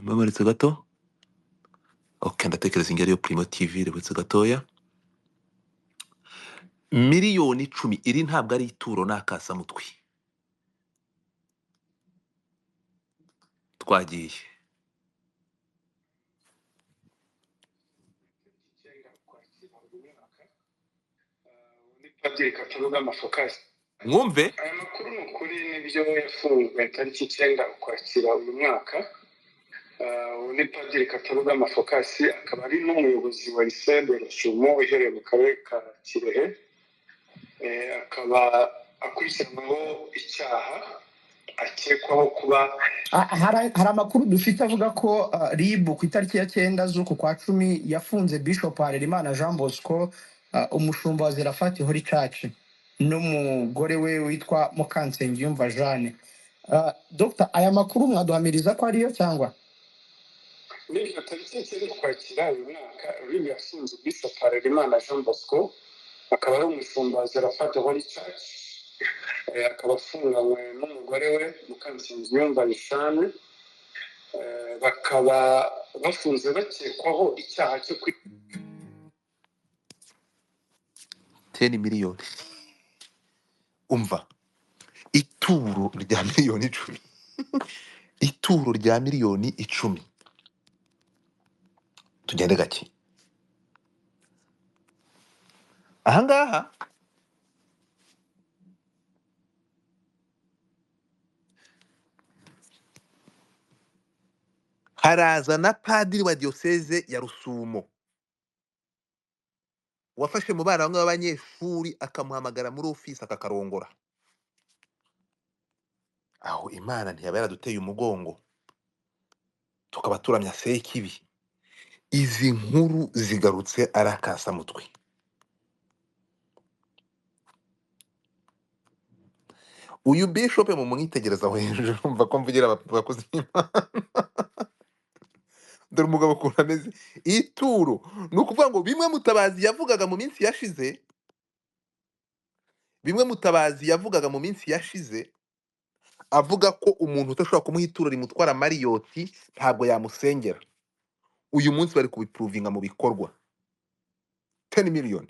Mbabaretse gato. Ok, ndatekereza ingeri yo Primo TV ributse gatoya. 10 miliyoni, iri ntabwo ari ituro, ni akasamutwe. Twagiye. Padiri Katarugama Phocas. Mwumve. Aya makuru ni ukuri, nibyo, yafunzwe tariki 9 Ukwakira uyu mwaka. Uyu ni Padiri Katarugama Phocas, akaba ari n'umuyobozi wa Lycée de Rusumo iherereye mu karere ka Kirehe. Akaba akurikiranweho icyaha akekwaho kuba Hari amakuru dufite avuga ko RIB ku itariki ya 9 z'uku kwa 10 yafunze Bishop Harerimana Jean Bosco, umushumba wa Zerafati Holy Church, n'umugore we witwa Mukansengiyumva Jeanne. Dr, aya makuru mwaduhamiriza ko ariyo cyangwa? N'iryo tariki 9 Ukwakira uyu mwaka, RIB yafunze Bishop Harerimana Jean Bosco, akaba ari umushumba wa Zerafati Holy Church, akaba afunganywe n'umugore we Mukansengiyumva Jeanne. Bakaba bafunze bakekwaho icyaha cyo kwi 10 miliyoni. Umva, ituro rya 10 miliyoni. Ituro rya 10 miliyoni. Tugende gake. Ahangaha haraza na padiri wa diyoseze ya Rusumo wafashe mu bana bamwe b'abanyeshuri akamuhamagara muri ofisi akakarongora. Aho Imana ntiyaba yaraduteye umugongo tukaba turamya sekibi? Izi nkuru zigarutse ari akasamutwe. Uyu bishop mu mwitegereza aho hejuru, urumva ko mvugira abakozi b'Imana. Dore umugabo ukuntu ameze. Ituro ni ukuvuga ngo bimwe Mutabazi yavugaga mu minsi yashize, bimwe Mutabazi yavugaga mu minsi yashize, avuga ko umuntu udashobora kumuha ituro rimutwara mariyoti ntabwo yamusengera. Uyu munsi bari kubipuruvinga mu bikorwa. 10 million.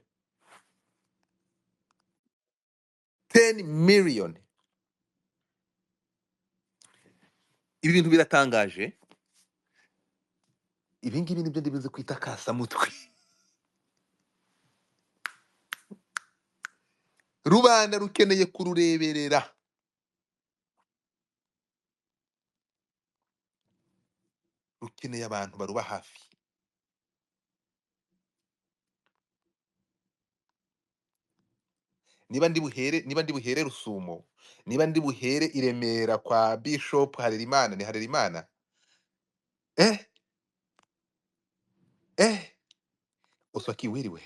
10 million. Ibi bintu biratangaje. Ibi ngibi nibyo ndibuze kwita kasamutwe. Rubanda rukeneye kurureberera. Rukeneye abantu baruba hafi. Niba ndi buhere Rusumo, niba ndi buhere i Remera kwa Bishop Harerimana, ni Harerimana. Uswaki wiriwe.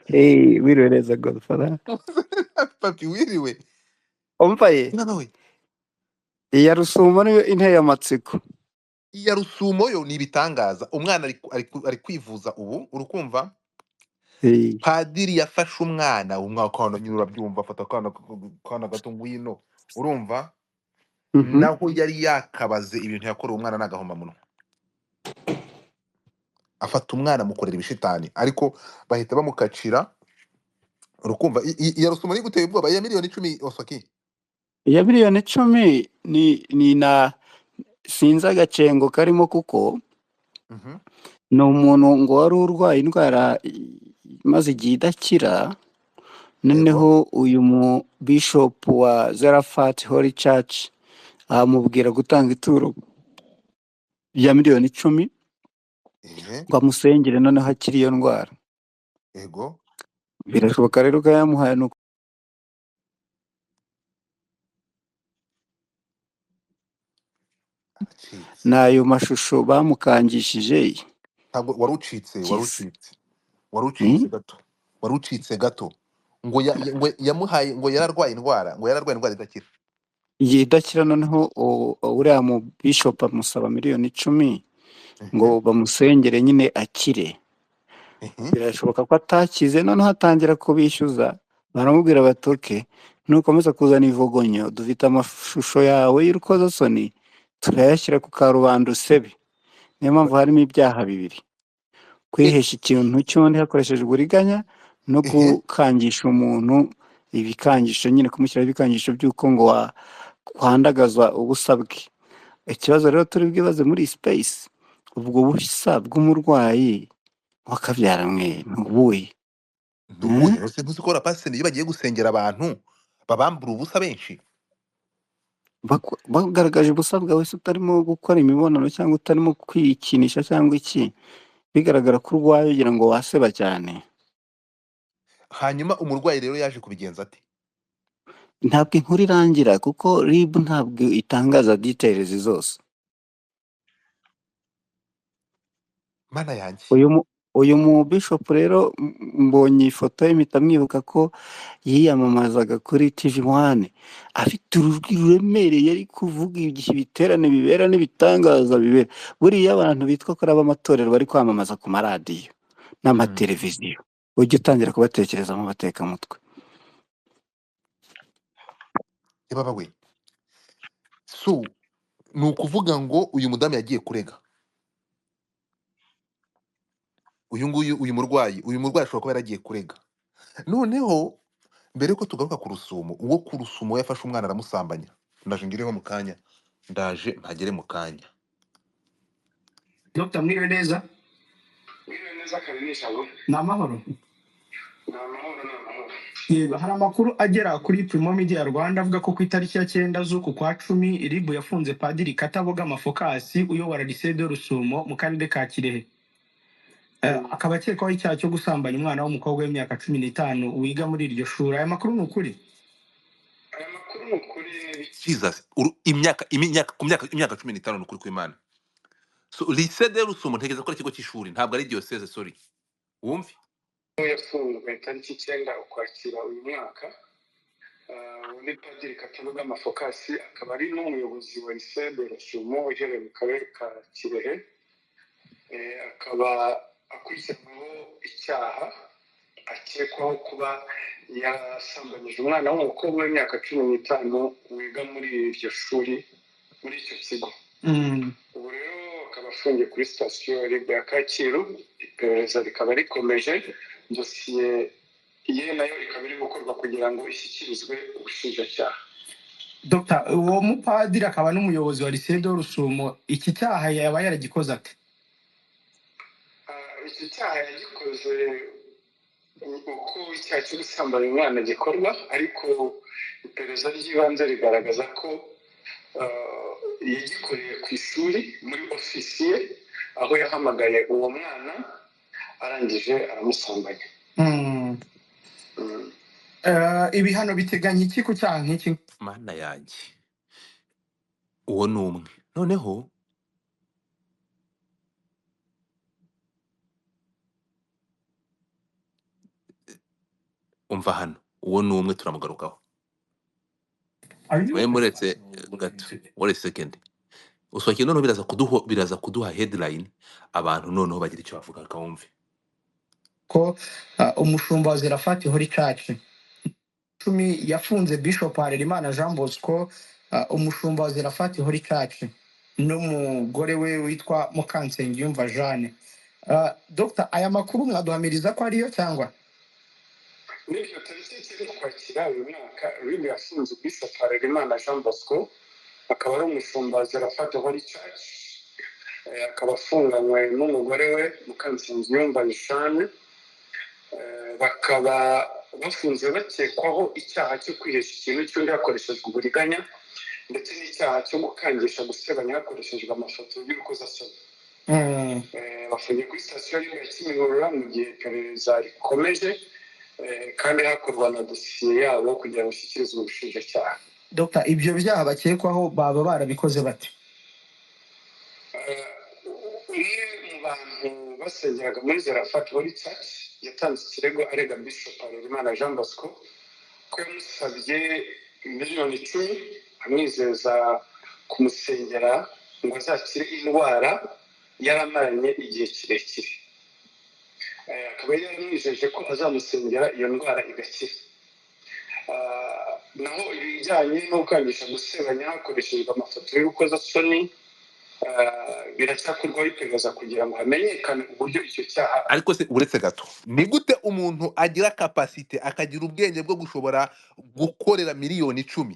Hey, wiriwe neza Godfather. Papi wiriwe. Umva ye, Mwana we. iya Rusumo niyo inteye amatsiko. Iya Rusumo yo ni ibitangaza. Umwana ari kwivuza ubu, urukumva? Hey. Padiri yafashe umwana, umwaka nyine urabyumva, afata akana gato ngwino. Urumva? Naho yari yakabaze ibintu yakorewe umwana n'agahomamunwa. Afata umwana amukorera ibishitani, ariko bahita bamukacira. Urukumva? Iya Rusumo ni guteye ubwoba, iya 10 miliyoni Oswaki. Iya 10 miliyoni ni na sinzi agacengo karimo kuko ni umuntu ngo wari urwaye indwara imaze igihe idakira. Noneho uyu mu bishop wa Zerafat Holy Church amubwira gutanga ituro rya 10 miliyoni ngo amusengere noneho akiri iyo ndwara. Yego. Birashoboka rero ko yamuhaye nuko Aracitse. n'ayo mashusho bamukangishije. Ntabwo wari ucitse, wari Kizi. ucitse. Wari ucitse gato. Wari ucitse gato. Ngo yamuhaye ngo yararwaye indwara, ngo yararwaye indwara idakira. Igihe idakira, noneho uriya mu bishop amusaba 10 miliyoni ngo bamusengere nyine akire. Birashoboka ko atakize, noneho atangira kubishyuza, baramubwira bati okay, Nukomeza kuzana ivogonyo, dufite amashusho yawe y'urukozasoni, turayashyira ku karubanda usebe. Niyo mpamvu harimo ibyaha bibiri: kwihesha ikintu cy'undi hakoreshejwe uburiganya, no Ehe. gukangisha umuntu ibikangisho, nyine kumushyiraho ibikangisho by'uko ngo kwandagaza ubusa bwe. Ikibazo rero turi bwibaze muri iyi space, ubwo busa bw'umurwayi wakabyara mwe ni ubuhe? Ni ubuhe? Ese ntuzi ko abapasiteri iyo bagiye gusengera abantu babambura ubusa benshi? Bagaragaje ubusa bwawe se utarimo gukora imibonano cyangwa utarimo kwikinisha cyangwa iki, bigaragara ko urwaye ugira ngo waseba cyane. Hanyuma umurwayi rero yaje kubigenza ate? Ntabwo inkuru irangira kuko RIB ntabwo itangaza details zose. Mana yanjye. Uyu mu bishop rero mbonye ifoto ye mpita mwibuka ko yiyamamazaga kuri TV1 afite urujwi ruremereye, ari kuvuga igihe ibiterane bibera n'ibitangaza bibera. Buriya abantu bitwa ko ari ab'amatorero bari kwamamaza ku maradiyo n'amateleviziyo, ujye utangira kubatekerezamo abatekamutwe. Baba we, so ni ukuvuga ngo uyu mudamu yagiye kurega uyu nguyu, uyu murwayi ashobora kuba yaragiye kurega. Noneho mbere yuko tugaruka ku Rusumo, uwo ku Rusumo yafashe umwana aramusambanya. Ndaje ngireho mu kanya, ndaje mpagere mu kanya. Dr. Mwiriwe neza. Mwiriwe neza Karinijabo. Ni amahoro. Ni amahoro, ni amahoro. Yego, hari amakuru agera kuri Primo Media Rwanda avuga ko ku itariki ya 9 z'uku kwa 10 RIB yafunze Padiri Katabogama Focus uyobora Lycée de Rusumo mu karere ka Kirehe. Akaba akekwaho icyaha cyo gusambanya umwana w'umukobwa w'imyaka 15 wiga muri iryo shuri. Aya makuru ni ukuri? Aya makuru ni ukuri. Jesus, imyaka imyaka ku myaka imyaka 15, ni ukuri kw'Imana. So Lycée de Rusumo ntekereza ko ari ikigo cy'ishuri, ntabwo ari diocese, sorry. Wumve. Yafunzwe tariki 9 Ukwakira uyu mwaka. Uwo ni Padiri Katabogama Focus, akaba ari n'umuyobozi wa Lycée de Rusumo iherereye mu karere ka Kirehe. Akaba akurikiranyweho icyaha akekwaho kuba yasambanyije umwana w'umukobwa w'imyaka 15 wiga muri iryo shuri, muri icyo kigo. Ubu rero akaba afungiye kuri sitasiyo RIB ya Kacyiru, iperereza rikaba rikomeje, dosiye ye nayo ikaba iri gukorwa kugira ngo ishyikirizwe ubushinjacyaha. Dr. uwo mupadiri akaba n'umuyobozi wa Lycée de Rusumo, iki cyaha yaba yaragikoze ate? Iki cyaha yagikoze uko icyaha cyo gusambanya umwana gikorwa, ariko iperereza ry'ibanze rigaragaza ko yagikoreye ku ishuri muri ofisi ye, aho yahamagaye uwo mwana arangije aramusambanya. Ibihano biteganya iki ku cyaha nk'iki? Mana yanjye, uwo ni umwe. Noneho umva hano, uwo ni umwe turamugarukaho. We muretse gato, wait a second. Uswaki noneho biraza kuduha headline, abantu noneho bagira icyo bavuga, kawumve. Ko umushumba wa Zerafati Holy Church 10 yafunze Bishop Harerimana Jean Bosco, umushumba wa Zerafati Holy Church n'umugore we witwa Mukansengiyumva Jeanne. Dr. aya makuru mwaduhamiriza ko ariyo cyangwa? N'ibyo tariki 9 Ukwakira uyu mwaka, RIB yafunze Bishop Harerimana Jean Bosco, akaba ari umushumba wa Zerafati Holy Church, akaba afunganywe n'umugore we Mukansengiyumva Jeanne. Bakaba bafunze bakekwaho icyaha cyo kwihesha ikintu cy'undi hakoreshejwe uburiganya, ndetse n'icyaha cyo gukangisha gusebanya hakoreshejwe amafoto y'urukozasoni. Bafungiye kuri sitasiyo ya Kimihurura mu gihe iperereza rikomeje, kandi hakorwa na dosiye yabo kugira ngo ishyikirizwe ubushinjacyaha. Dr. ibyo byaha bakekwaho baba barabikoze bate? Umwe mu bantu basengeraga muri Zerafati Holy Church yatanze ikirego arega Bishop Harerimana Jean Bosco ko yamusabye miliyoni 10 amwizeza kumusengera ngo azakire indwara yaramaranye igihe kirekire. Akaba yari yaramwijeje ko azamusengera iyo ndwara igakira. Naho ibijyanye no gukangisha gusebanya hakoreshejwe amafoto y'urukozasoni, biracyakorwaho iperereza kugira ngo hamenyekane uburyo icyo cyaha. Ariko se uretse gato, ni gute umuntu agira capacité, akagira ubwenge bwo gushobora gukorera miliyoni 10,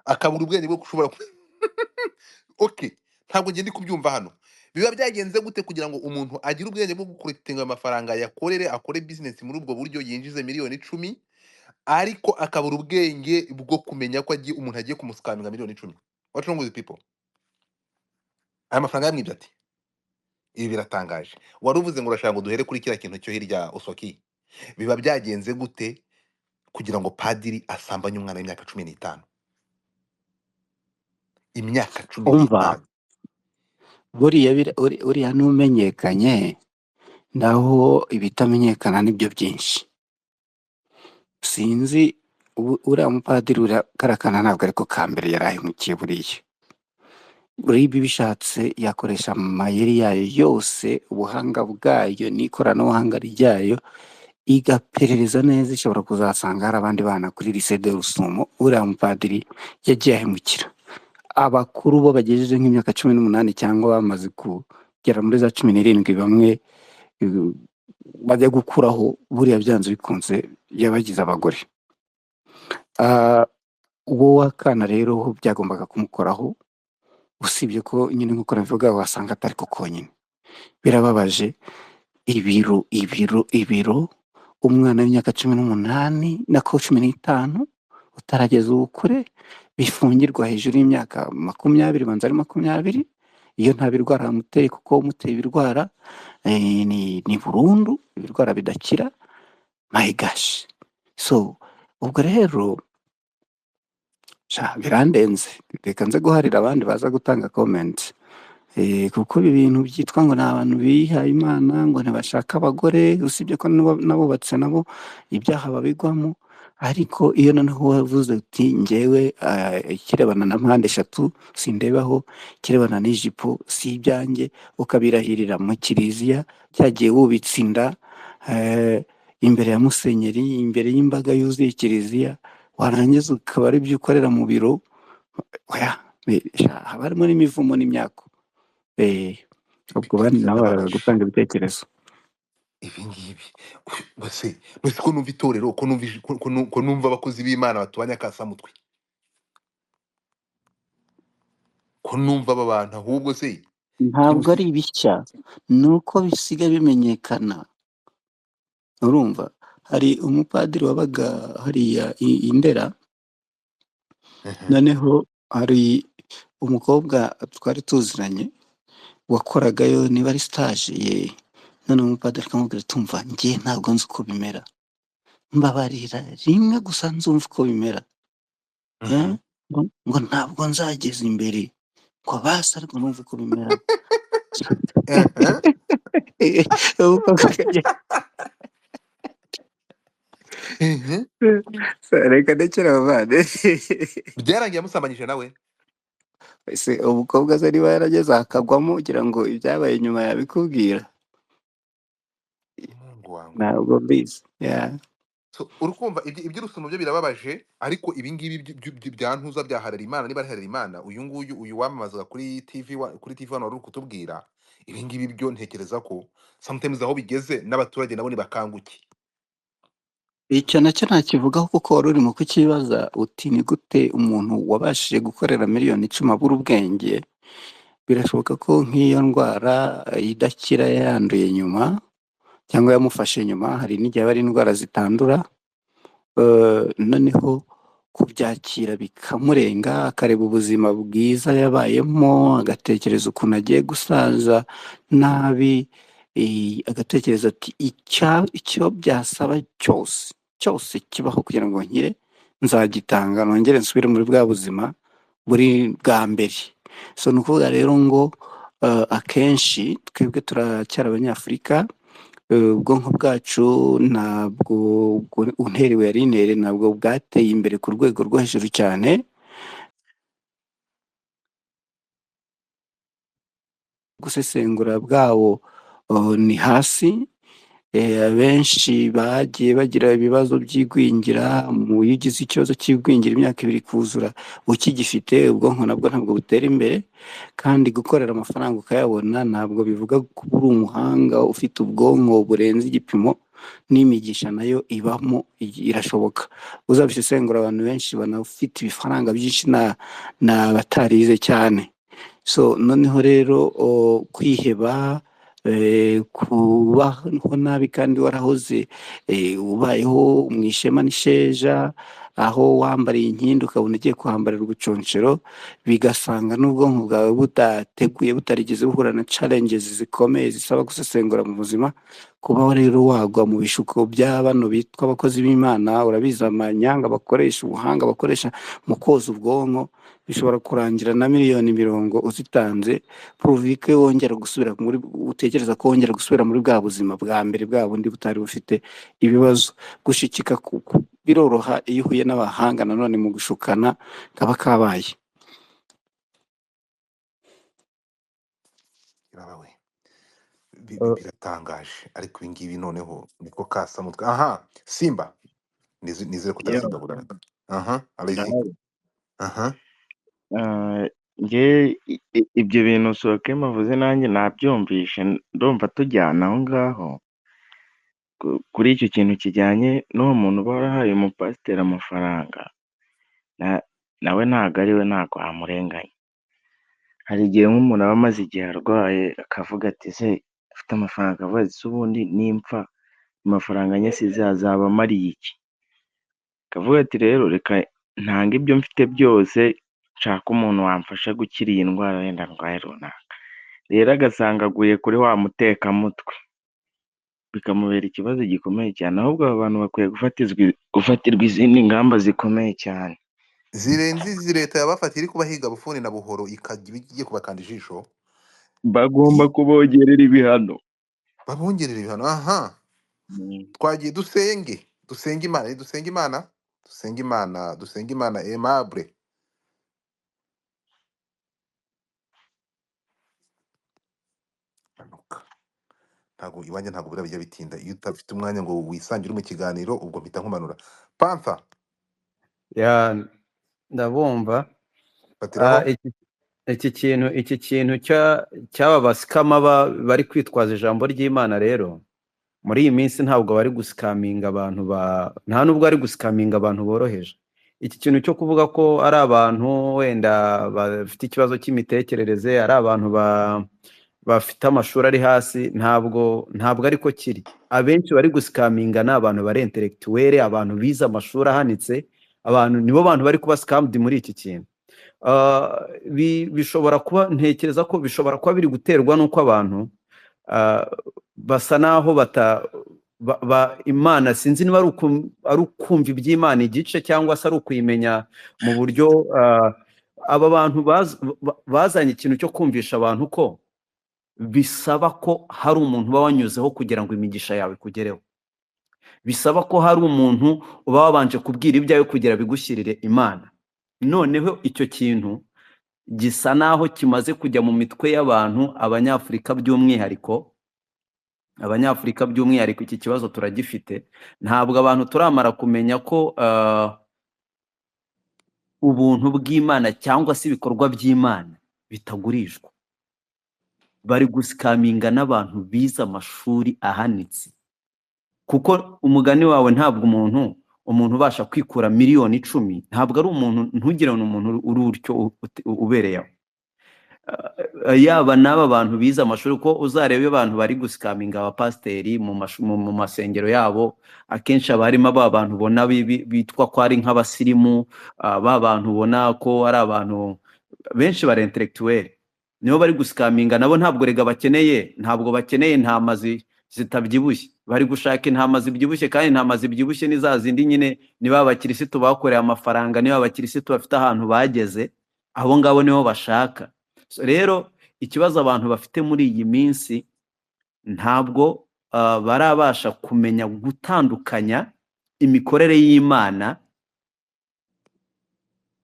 akabura ubwenge bwo gushobora okay, ntabwo ngenda kubyumva hano. Biba byagenze gute kugira ngo umuntu agire ubwenge bwo gucollectinga amafaranga, yakorere, akore business muri ubwo buryo, yinjize miliyoni 10, ariko akabura ubwenge bwo kumenya ko agiye, umuntu agiye kumuscaminga miliyoni 10? What's wrong with people? Aya mafaranga yamwibye ati ibi biratangaje. Wari uvuze ngo urashaka ngo duhere kuri kiriya kintu cyo hirya usoki. Biba byagenze gute kugira ngo padiri asambanye umwana w'imyaka 15, imyaka cumi Umva, n'itanu? Buriya uriya n'umenyekanye, naho ibitamenyekana nibyo byinshi. Sinzi, uriya mupadiri, uriya kariya kana ntabwo ariko ka mbere yari ahemukiye. Buriya RIB bishatse yakoresha amayeri yayo yose, ubuhanga bwayo n'ikoranabuhanga ryayo, igaperereza neza, ishobora kuzasanga hari abandi bana kuri Lycée de Rusumo uriya mupadiri yagiye ahemukira. Abakuru bo bagejeje nk'imyaka 18 cyangwa bamaze kugera muri za 17, bamwe bajya gukuraho, buriya byanze bikunze yabagize abagore. Uwo w'akana rero ho byagombaga kumukoraho, usibye ko nyine nk'uko nabivuga wasanga atari ko konyine. Birababaje, ibiro ibiro ibiro, umwana w'imyaka 18 nako 15 utarageza ubukure, bifungirwa hejuru y'imyaka 20, banza ari 20, iyo nta birwara bamuteye, kuko umuteye ibirwara ni burundu, ibirwara bidakira. My gosh! So ubwo rero sha birandenze, reka nze guharira abandi baza gutanga comment. Kuko ibi bintu byitwa ngo ni abantu bihaye Imana, ngo ntibashaka abagore, usibye ko n'abubatse nabo ibyaha babigwamo, ariko iyo noneho wavuze uti njyewe ikirebana na mpande eshatu sindebaho, ikirebana n'ijipo si ibyanjye, ukabirahirira mu kiliziya, cyagiye wubitse inda imbere ya musenyeri, imbere y'imbaga yuzuye kiliziya, warangiza ukaba ari byo ukorera mu biro, oya, haba harimo n'imivumo n'imyako. Ubwo bandi nabo baraza Birababaje gutanga ibitekerezo. Ibi ngibi bose bose, ko numva itorero, ko numva ko numva abakozi b'Imana batubanye akasamutwe, ko numva aba bantu ahubwo se Ntabwo ari ibishya, ni uko bisiga bimenyekana. Urumva hari umupadiri wabaga hariya i Ndera, noneho hari umukobwa twari tuziranye wakoragayo, niba ari stage ye, noneho umupadiri akamubwira, tumva njye ntabwo nzi uko bimera, mbabarira rimwe gusa nzumva uko bimera. Ngo ntabwo nzageza imbere, ngo basi ariko numva uko bimera. Umukobwa akajya reka ndekere abo bana. Byarangiye amusambanyije nawe. Ese umukobwa se niba yarageze akagwamo, ugira ngo ibyabaye nyuma yabikubwira? Mungu wangu. Ntabwo mbizi. Yeah. So, urukumva iby'urusumo byo birababaje, ariko ibi ngibi bya ntuza bya Harerimana, niba ari Harerimana uyu nguyu, uyu wamamazaga kuri TV kuri TV hano wari uri kutubwira ibi ngibi, byo ntekereza ko sometimes aho bigeze n'abaturage nabo nibakanguke. Icyo nacyo ntakivugaho, kuko wari urimo kukibaza uti ni gute umuntu wabashije gukorera miliyoni 10 abura ubwenge? Birashoboka ko nk'iyo ndwara idakira yanduye nyuma cyangwa yamufashe nyuma, hari n'igihe aba ari indwara zitandura, noneho kubyakira bikamurenga, akareba ubuzima bwiza yabayemo, agatekereza ukuntu agiye gusaza nabi, agatekereza ati icyo byasaba cyose cyose kibaho kugira ngo nkire nzagitanga, nongere nsubire muri bwa buzima buri bwa mbere. So ni ukuvuga rero ngo akenshi twebwe turacyari abanyafurika, ubwonko bwacu ntabwo unterewe yari intere, ntabwo bwateye imbere ku rwego rwo hejuru cyane. Gusesengura bwawo ni hasi. Abenshi bagiye bagira ibibazo by'igwingira. Mu iyo ugize ikibazo cy'igwingira imyaka 2 kuzura ukigifite, ubwonko nabwo ntabwo butera imbere, kandi gukorera amafaranga ukayabona ntabwo bivuga kuba uri umuhanga ufite ubwonko burenze igipimo. N'imigisha nayo ibamo, irashoboka. Uzabisesengura, abantu benshi banafite ibifaranga byinshi ni abatarize cyane. So noneho rero kwiheba, kubaho nabi kandi warahoze ubayeho mu ishema n'isheja, aho wambariye inkindi ukabona ugiye kuhambarira ubuconshero, bigasanga n'ubwonko bwawe budateguye, butarigeze buhura na challenges zikomeye zisaba gusesengura mu buzima. Kubaho rero wagwa mu bishuko bya bano bitwa abakozi b'Imana, urabizi amanyanga bakoresha, ubuhanga bakoresha mu koza ubwonko, bishobora kurangira na miliyoni 50 uzitanze, pourvu que wongera gusubira muri, utekereza ko wongera gusubira muri bwa buzima bwa mbere, bwa bundi butari bufite ibibazo. Gushikika biroroha iyo uhuye n'abahanga nanone mu gushukana, kaba kabaye. Irabawe. Biratangaje, ariko ibi ngibi noneho niko kasamutwe. Aha Simba, nizere ko utari Yo, Simba buraka. Aha, allez-y. Ndahari. Aha. Njye ibyo bintu Sokema avuze nanjye nabyumvishe, ndumva tujyana aho ngaho kuri icyo kintu kijyanye n'uwo muntu uba warahaye umupasiteri amafaranga, nawe ntabwo ari we, ntabwo wamurenganya. Hari igihe nk'umuntu aba amaze igihe arwaye akavuga ati se afite amafaranga, akavuga ati se ubundi nimpfa amafaranga nyasize azaba amariye iki? Akavuga ati rero reka ntange ibyo mfite byose nshake umuntu wamfasha gukira iyi ndwara wenda ndwaye runaka. Rero agasanga aguye kuri wa mutekamutwe, bikamubera ikibazo gikomeye cyane. Ahubwo aba bantu bakwiye gufatirwa izindi ngamba zikomeye cyane, zirenze izi leta yabafatiye iri kubahiga bufuni na buhoro, ikajya igiye kubakanda ijisho. Bagomba kubongerera ibihano. Babongerera ibihano. Aha. Twagiye dusenge, dusenge Imana, dusenge Imana, dusenge Imana, dusenge Imana. Aimable manuka. Ntabwo iwanjye, ntabwo buriya bijya bitinda iyo udafite umwanya ngo wisangire mu kiganiro, ubwo mpita nkumanura. Panther. Ya, ndabumva. Fatiraho. Iki kintu cy'aba basikama bari kwitwaza ijambo ry'Imana rero muri iyi minsi, ntabwo bari gusikaminga abantu nta nubwo bari gusikaminga abantu boroheje. Iki kintu cyo kuvuga ko ari abantu wenda bafite ikibazo cy'imitekerereze, ari abantu bafite amashuri ari hasi, ntabwo ariko kiri. Abenshi bari gusikaminga ni abantu bari intellectuel, abantu bize amashuri ahanitse, abantu nibo bantu bari kuba scammed muri iki kintu. Bishobora kuba, ntekereza ko bishobora kuba biri guterwa n'uko abantu basa naho bata Imana, sinzi niba ari ukumva iby'Imana igice cyangwa se ari ukuyimenya mu buryo aba bantu bazanye ikintu cyo kumvisha abantu ko bisaba ko hari umuntu uba wanyuzeho kugira ngo imigisha yawe ikugereho, bisaba ko hari umuntu uba wabanje kubwira ibyawe kugira bigushyirire Imana. Noneho icyo kintu gisa naho kimaze kujya mu mitwe y'abantu, Abanyafurika by'umwihariko. Abanyafurika by'umwihariko iki kibazo turagifite. Ntabwo abantu turamara kumenya ko ubuntu bw'Imana cyangwa se ibikorwa by'Imana bitagurishwa. Bari gusikaminga n'abantu bize amashuri ahanitse, kuko umugani wawe, ntabwo umuntu ubasha kwikura miliyoni 10 ntabwo ari umuntu, ntugire ngo ni umuntu uri utyo ubereye aho. Yaba n'aba bantu bize amashuri, ko uzareba iyo abantu bari gusikaminga abapasiteri mu masengero yabo, akenshi haba harimo ba bantu ubona bitwa ko ari nk'abasirimu, ba bantu ubona ko ari abantu benshi bari intellectuel, nibo bari gusikaminga. Nabo ntabwo rega bakeneye, ntabwo bakeneye intama zitabyibushye, bari gushaka intama zibyibushye, kandi intama zibyibushye ni za zindi nyine, niba abakirisitu bakoreye amafaranga, niba abakirisitu bafite ahantu bageze, abo ngabo nibo bashaka. So, rero ikibazo abantu bafite muri iyi minsi, ntabwo barabasha kumenya gutandukanya imikorere y'Imana.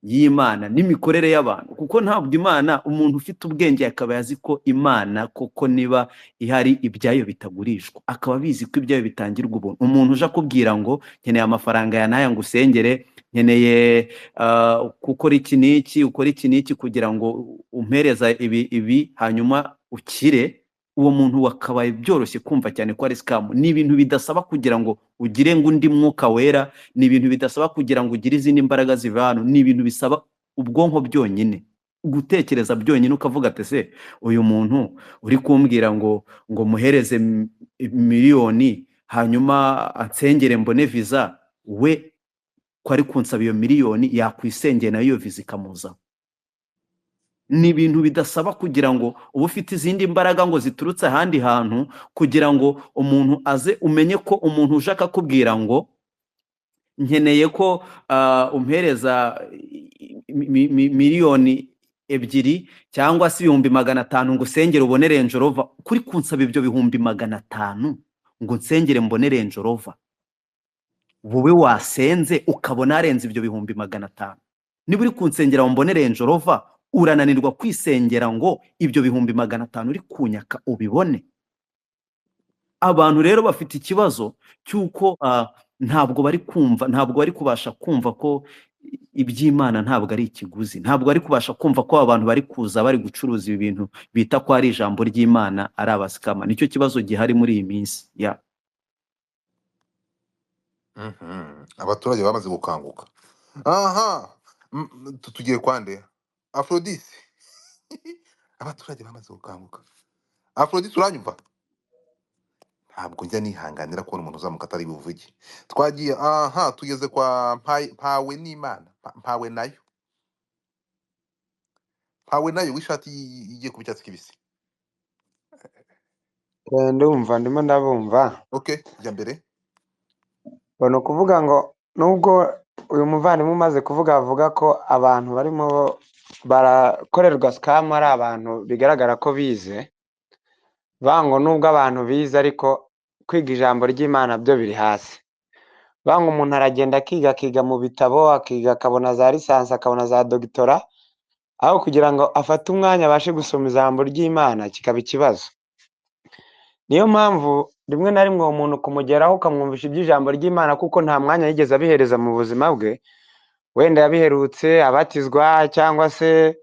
y'Imana n'imikorere y'abantu, kuko ntabwo Imana, umuntu ufite ubwenge akaba azi ko Imana koko niba ihari ibyayo bitagurishwa, akaba abizi ko ibyayo bitangirwa ubuntu. Umuntu uje akubwira ngo nkeneye amafaranga ya n'aya ngo usengere, nkeneye gukora iki n'iki, ukora iki n'iki kugira ngo umpereza ibi ibi hanyuma ukire, uwo muntu wakabaye byoroshye kumva cyane ko ari scam. Ni ibintu bidasaba kugira ngo ugire ngo undi mwuka wera, ni ibintu bidasaba kugira ngo ugire izindi mbaraga ziva hano, ni ibintu bisaba ubwonko byonyine, gutekereza byonyine, ukavuga ati se uyu muntu uri kumbwira ngo muhereze miliyoni hanyuma ansengere mbone visa, we ko ari kunsaba iyo miliyoni yakwisengera nayo iyo visa ikamuzaho. Ni ibintu bidasaba kugira ngo ube ufite izindi mbaraga ngo ziturutse ahandi hantu kugira ngo umuntu aze umenye ko umuntu uje akakubwira ngo nkeneye ko umpereza miliyoni 2 cyangwa se 500,000 ngo usengere ubone Range Rover, kuri kunsaba ibyo 500,000 ngo nsengere mbone Range Rover, wowe wasenze ukabona arenze ibyo 500,000. Niba uri kunsengera ngo mbone Range Rover, urananirwa kwisengera ngo ibyo 500,000 uri kunyaka ubibone. Abantu rero bafite ikibazo cy'uko ntabwo bari kumva, ntabwo bari kubasha kumva ko iby'Imana ntabwo ari ikiguzi, ntabwo bari kubasha kumva ko abantu bari kuza bari gucuruza ibi bintu bita ko ari ijambo ry'Imana ari abasikama. Nicyo kibazo gihari muri iyi minsi ya. Abaturage bamaze gukanguka. Aha, tugiye kwande Aphrodis. Abaturage bamaze gukanguka. Aphrodis, uranyumva? Ntabwo njya nihanganira kubona umuntu uzamuka atari buvuge. Twagiye, aha, tugeze kwa Mpawe n'Imana, Mpawe nayo. Mpawe nayo w'ishati igiye kuba icyatsi kibisi. Ndumva ndimo ndabumva. Okay, jya mbere. Ni ukuvuga ngo nubwo uyu muvandimwe umaze kuvuga avuga ko abantu barimo barakorerwa scam ari abantu bigaragara ko bize, bango nubwo abantu bize ariko kwiga ijambo ry'Imana byo biri hasi. Bango umuntu aragenda akiga, akiga mu bitabo, akiga akabona za lisansi, akabona za dogitora, aho kugira ngo afate umwanya abashe gusoma ijambo ry'Imana kikaba ikibazo. Niyo mpamvu rimwe na rimwe uwo muntu kumugeraho ukamwumvisha iby'ijambo ry'Imana kuko nta mwanya yigeze abihereza mu buzima bwe, wenda yabiherutse abatizwa cyangwa se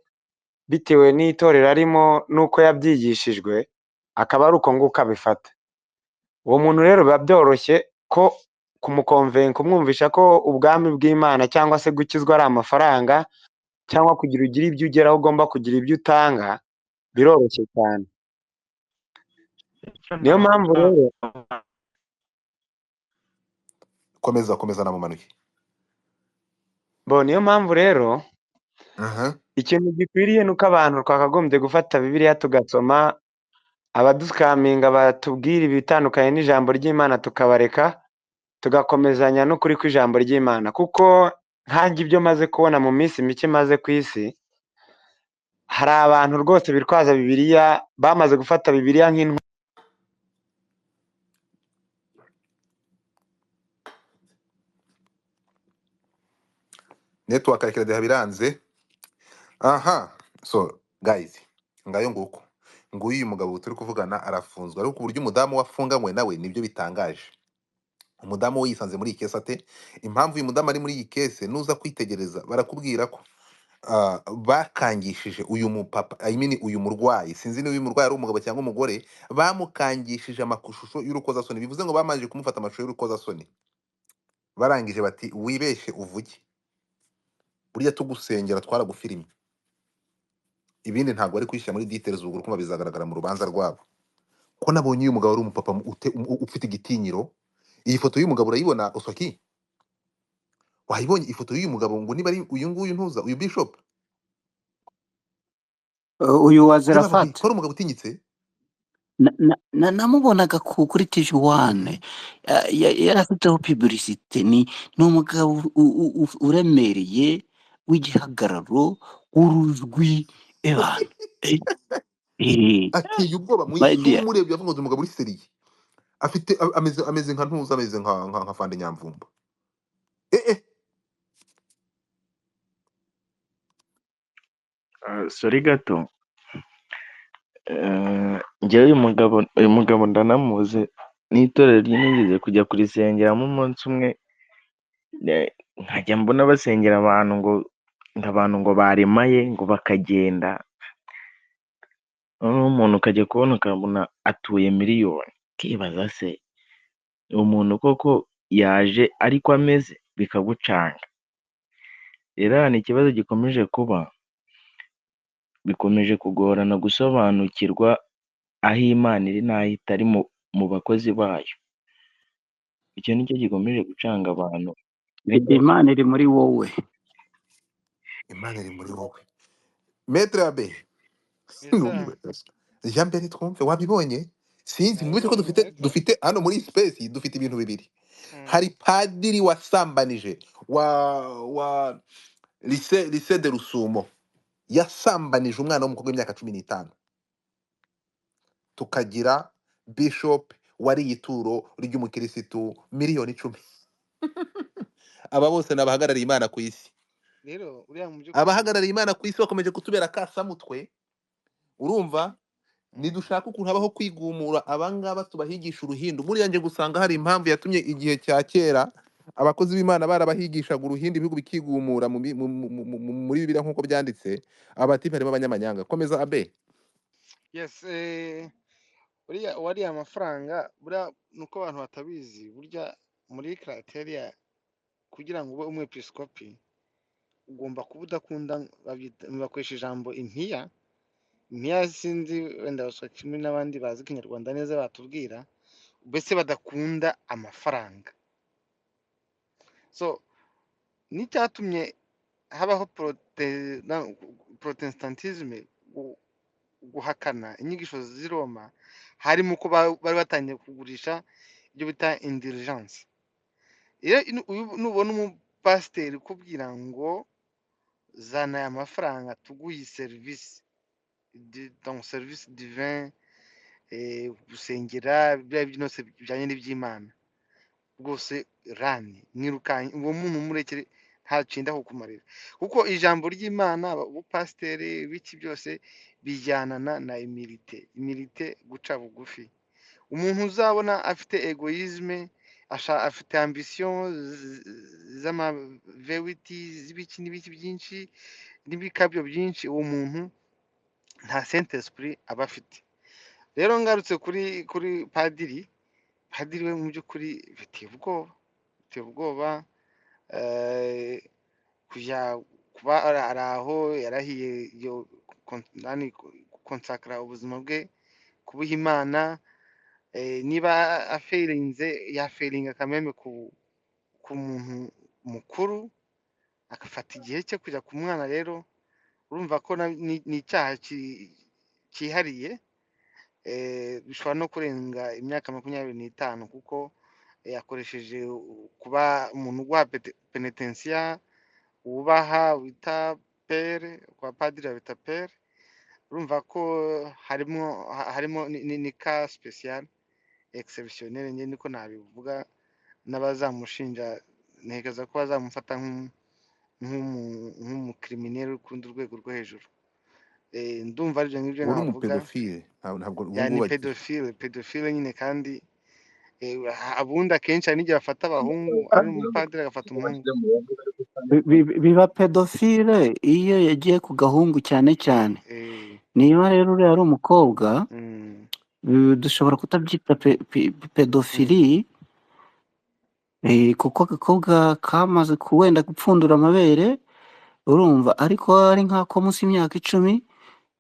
bitewe n'itorero arimo n'uko yabyigishijwe, akaba ari uko nguko abifata. Uwo muntu rero biba byoroshye ko kumukonvenka, kumwumvisha ko ubwami bw'Imana cyangwa se gukizwa ari amafaranga cyangwa kugira ugire ibyo ugeraho ugomba kugira ibyo utanga, biroroshye cyane. Niyo mpamvu rero Komeza, komeza namumanuye. Bo, niyo mpamvu rero ikintu gikwiriye nuko abantu twakagombye gufata Bibiliya tugasoma, abaduskaminga batubwira ibitandukanye n'ijambo ry'Imana tukabareka, tugakomezanya n'ukuri kw'ijambo ry'Imana. Kuko nkanjye ibyo maze kubona mu minsi mike maze ku isi, hari abantu rwose bitwaza Bibiliya, bamaze gufata Bibiliya nk'intwaro. Network ya Kiradiha biranze. Aha, so guys, ngayo nguko. Nguyu uyu mugabo turi kuvugana arafunzwe, ariko uburyo umudamu wafunganywe nawe nibyo bitangaje. Umudamu we yisanze muri iyi case ate? Impamvu uyu mudamu ari muri iyi case, nuza kwitegereza barakubwira ko bakangishije uyu mupapa, I mean uyu murwayi, sinzi niba uyu murwayi ari umugabo cyangwa umugore, bamukangishije amashusho y'urukozasoni. Bivuze ngo bamanje kumufata amashusho y'urukozasoni, barangije bati wibeshe uvuge, burya tugusengera twaragufilime. Ibindi ntabwo bari kwishyira muri details, ubwo urumva bizagaragara mu rubanza rwabo. Ko nabonye uyu mugabo ari umupapa ufite igitinyiro. Iyi foto y'uyu mugabo urayibona Uswaki? Wayibonye ifoto y'uyu mugabo ngo niba ari uyu nguyu ntuza uyu bishop? Uyu wa Niba Zerafat ko ari umugabo utinyitse? Namubonaga kuri TV1 yari afiteho publicité. Ni umugabo uremereye w'igihagararo w'urujwi ebana. Ateye ubwoba mu My isura, dear. umurebye avuga ngo umugabo uri seriye. Afite ameze nka ntuza, ameze nka Fande Nyamvumba. Sorry gato. Njyewe uyu mugabo ndanamuzi, n'itorero rye nigeze kujya kurisengeramo umunsi umwe, nkajya mbona basengera abantu ngo abantu ngo baremaye ngo bakagenda, noneho umuntu ukajya kubona ukabona atuye miliyoni, ukibaza se umuntu koko yaje ariko ameze, bikagucanga. Rero hano ikibazo gikomeje kuba, bikomeje kugorana gusobanukirwa aho Imana iri n'aho itari mu bakozi bayo. Icyo nicyo gikomeje gucanga abantu. Imana iri muri wowe. Imana iri muri wowe, Maître Abe. Yes, Numiwe. Jya mbere twumve wabibonye. Sinzi, mwibuke ko nabibonye dufite ariko dufite hano muri space, dufite ibintu bibiri. Hari padiri wasambanije wa lycée de Rusumo, yasambanije umwana w'umukobwa w'imyaka 15. Tukagira bishop wariye ituro ry'umukirisitu miliyoni 10. Aba bose ni abahagarariye Imana ku isi. Rero uriya mu by'ukuri Abahagarariye Imana ku isi bakomeje kutubera kasamutwe, urumva? Nidushaka ukuntu habaho kwigumura abangaba, tubahigisha uruhindu. Buriya nje gusanga hari impamvu yatumye igihe cya kera abakozi b'Imana barabahigishaga uruhindu, ibihugu bikigumura muri Bibiliya nk'uko byanditse. Abatipe harimo abanyamanyanga. Komeza, Abe. Yes, uriya wariye amafaranga, buriya nuko abantu batabizi, burya muri criteria kugira ngo ube umwepiskopi ugomba kuba udakunda, bakoresha ijambo impiya. Impiya, sinzi, wenda baswa kimwe n'abandi bazi Ikinyarwanda neza batubwira, mbese badakunda amafaranga. So n'icyatumye habaho protestantisme, guhakana inyigisho z'i Roma, harimo ko bari batangiye kugurisha ibyo bita indulgence. Iyo nubona umupasiteri ukubwira ngo zana aya mafaranga tuguhe iyi serivisi, donc service divin, gusengera biriya byose bijyanye n'iby'Imana rwose, rani mwirukanye uwo muntu, umurekere, nta kukumarira, kuko ijambo ry'Imana, ubupasiteri, biki byose bijyanana na humilité. Humilité, guca bugufi. Umuntu uzabona afite égoïsme, afite ambition z'amavewiti, z'ibiki n'ibiki byinshi n'ibikabyo byinshi, uwo muntu nta Saint Esprit aba afite. Rero ngarutse kuri padiri we, mu by'ukuri biteye ubwoba, biteye ubwoba, kujya kuba ari aho yarahiye iyo nani, konsakara ubuzima bwe kubuha Imana. Niba aferinze, yaferinga kameme ku muntu mukuru, agafata igihe cye kujya ku mwana. Rero urumva ko ni icyaha cyihariye, bishobora no kurenga imyaka 25, kuko yakoresheje kuba umuntu uguha penetensiya wubaha wita père, kwa padiri babita père. Urumva ko harimo ni cas spécial exceptionnel, njye niko nabivuga. N'abazamushinja ntekereza ko bazamufata nk'umucriminel uri ku rundi rwego rwo hejuru. Ndumva aribyo ngibyo Uwo ni navuga. Umupédophile, ntabwo ubu Ya, ngubu ni bagiye pédophile nyine. Kandi ubundi akenshi hari n'igihe bafata abahungu, ari umupadiri agafata umuhungu. Biba pédophile iyo yagiye ku gahungu cyane cyane. Niba rero uriya ari umukobwa, dushobora kutabyita pédophilie, kuko agakobwa kamaze wenda gupfundura amabere, urumva, ariko ari nk'ako munsi y'imyaka 10,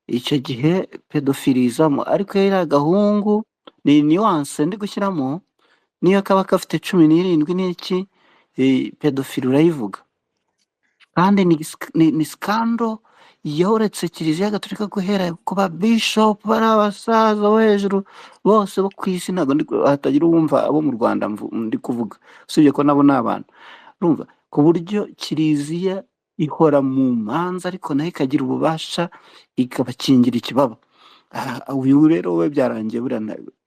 icyo gihe pédophilie izamo. Ariko iyo ari agahungu, ni nuance ndi gushyiramo, niyo kaba gafite 17 n'iki, pédophilie urayivuga. Kandi ni scandale yoretse Kiliziya Gatolika guhera ku ba bishop, bari abasaza bo hejuru bose bo ku isi. Ntabwo hatagira uwumva abo mu Rwanda ndi kuvuga, usibye ko nabo ni abantu, urumva, ku buryo Kiliziya ihora mu manza, ariko nayo ikagira ububasha ikabakingira ikibaba. Uyu rero we byarangiye buriya,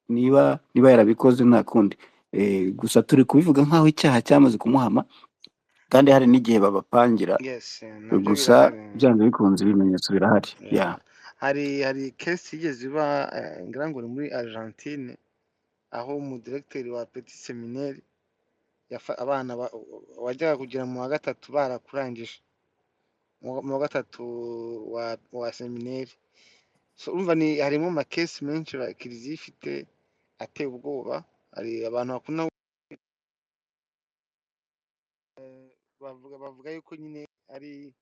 niba yarabikoze nta kundi. Gusa turi kubivuga nk'aho icyaha cyamaze kumuhama. Kandi hari n'igihe babapangira. Yes, nabyo Gusa birahari. byanze bikunze ibimenyetso birahari. Yeah. Ya. Hari case yigeze iba, ngira ngo ni muri Argentine, aho umudirecteur wa Petit Seminaire abana wajyaga kugera mu wa gatatu barakurangije mu wa gatatu wa seminaire. So urumva ni harimo amakesi menshi kiliziya ifite ateye ubwoba. Hari abantu bakunda bavuga yuko nyine ari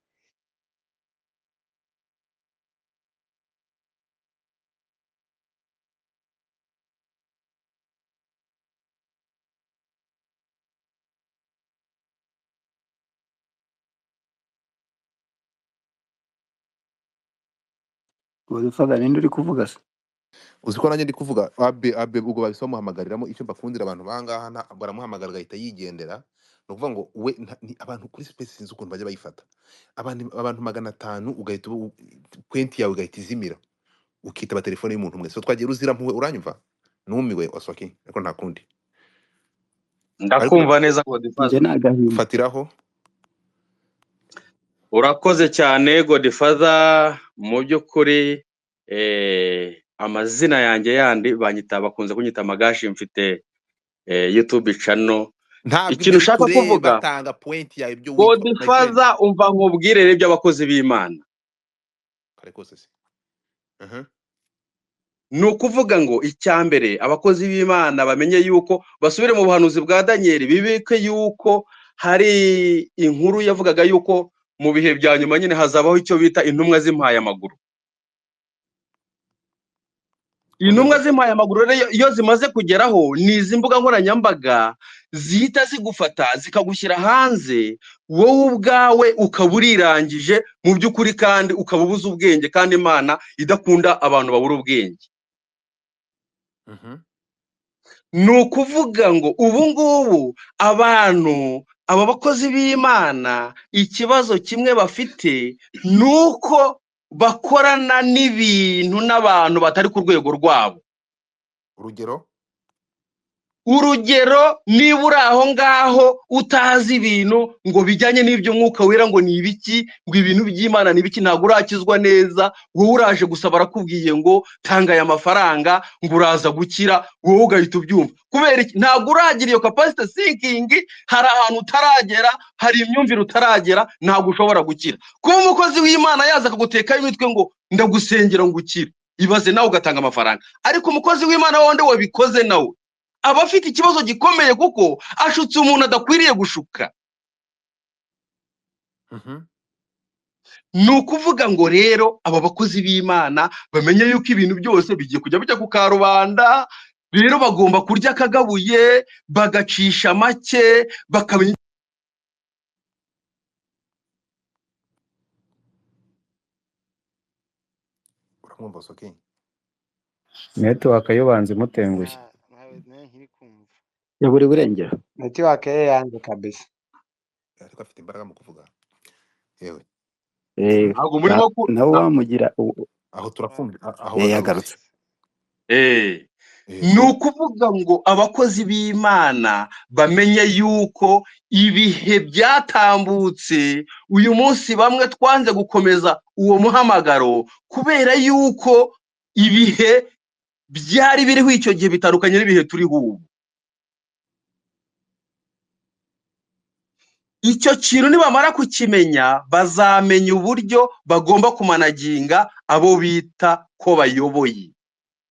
Godfather, ninde uri kuvuga se? Uzi ko nanjye ndi kuvuga abe ubwo bahise bamuhamagariramo. Icyo mbakundira abantu bangaha baramuhamagara agahita yigendera. Ni ukuvuga ngo we abantu kuri space sinzi ukuntu bajya bayifata. Abantu 500 ugahita kwenti yawe igahita izimira, ukitaba telefone y'umuntu umwe. So twagiye ruzira mpuwe, uranyumva? Numiwe Oswaki, ariko nta kundi. Ariko Ndakumva neza Njye Godfather. ni agahinda. Fatiraho. Urakoze cyane Godfather. Mu by'ukuri amazina yanjye yandi banyita, bakunze kunyita Magashi, mfite YouTube channel. Ntabwo Ikintu ibyo ushaka bikureba, kuvuga tanga point yawe ibyo witwa my friend. Godfather, umva nkubwire rero iby'abakozi b'Imana. Kare kose se. Ni ukuvuga ngo icya mbere abakozi b'Imana bamenye yuko basubire mu buhanuzi bwa Daniel, bibike yuko hari inkuru yavugaga yuko mu bihe bya nyuma nyine hazabaho icyo bita intumwa z'impayamaguru. Intumwa Komeza. z'impayamaguru rero iyo zimaze kugeraho ni izi mbuga nkoranyambaga zihita zigufata zikagushyira hanze, wowe ubwawe ukaba urirangije mu by'ukuri, kandi ukaba ubuze ubwenge, kandi Imana idakunda abantu babura ubwenge. Ni ukuvuga ngo ubu ngubu abantu, aba bakozi b'Imana, ikibazo kimwe bafite ni uko bakorana n'ibintu n'abantu batari ku rwego rwabo. Urugero? Urugero, niba uri aho ngaho utazi ibintu ngo bijyanye n'iby'umwuka wera, ngo ni ibiki, ngo ibintu by'Imana ni ibiki, ntabwo urakizwa neza, wowe uraje gusa barakubwiye ngo tanga aya mafaranga ngo uraza gukira, wowe ugahita ubyumva. Kubera iki? Ntabwo uragira iyo capacity thinking, hari ahantu utaragera, hari imyumvire utaragera, ntabwo ushobora gukira. Kuba umukozi w'Imana yaza akagutekaho imitwe ngo ndagusengera ngo ukire, ibaze nawe ugatanga amafaranga. Ariko umukozi w'Imana wundi wabikoze nawe aba afite ikibazo gikomeye, kuko ashutse umuntu adakwiriye gushuka. Ni ukuvuga ngo rero aba bakozi b'Imana bamenye yuko ibintu byose bigiye kujya bijya ku karubanda, rero bagomba kurya akagabuye, bagacisha make, bakamenya. Uramwumva Oswaki? Network yo banze imutengushye. Ntawe nayo nkiri kumva. Ya buri burengero. Network ye yanze kabisa. Ariko afite imbaraga mu kuvuga. Yewe. Ntabwo murimo Nawe wamugira Aho turafunga, aho bagarutse. Yagarutse. Ni ukuvuga ngo abakozi b'Imana bamenye yuko ibihe byatambutse, uyu munsi bamwe twanze gukomeza uwo muhamagaro kubera yuko ibihe byari biriho icyo gihe bitandukanye n'ibihe turiho ubu. Icyo kintu nibamara kukimenya bazamenya uburyo bagomba kumanaginga abo bita ko bayoboye.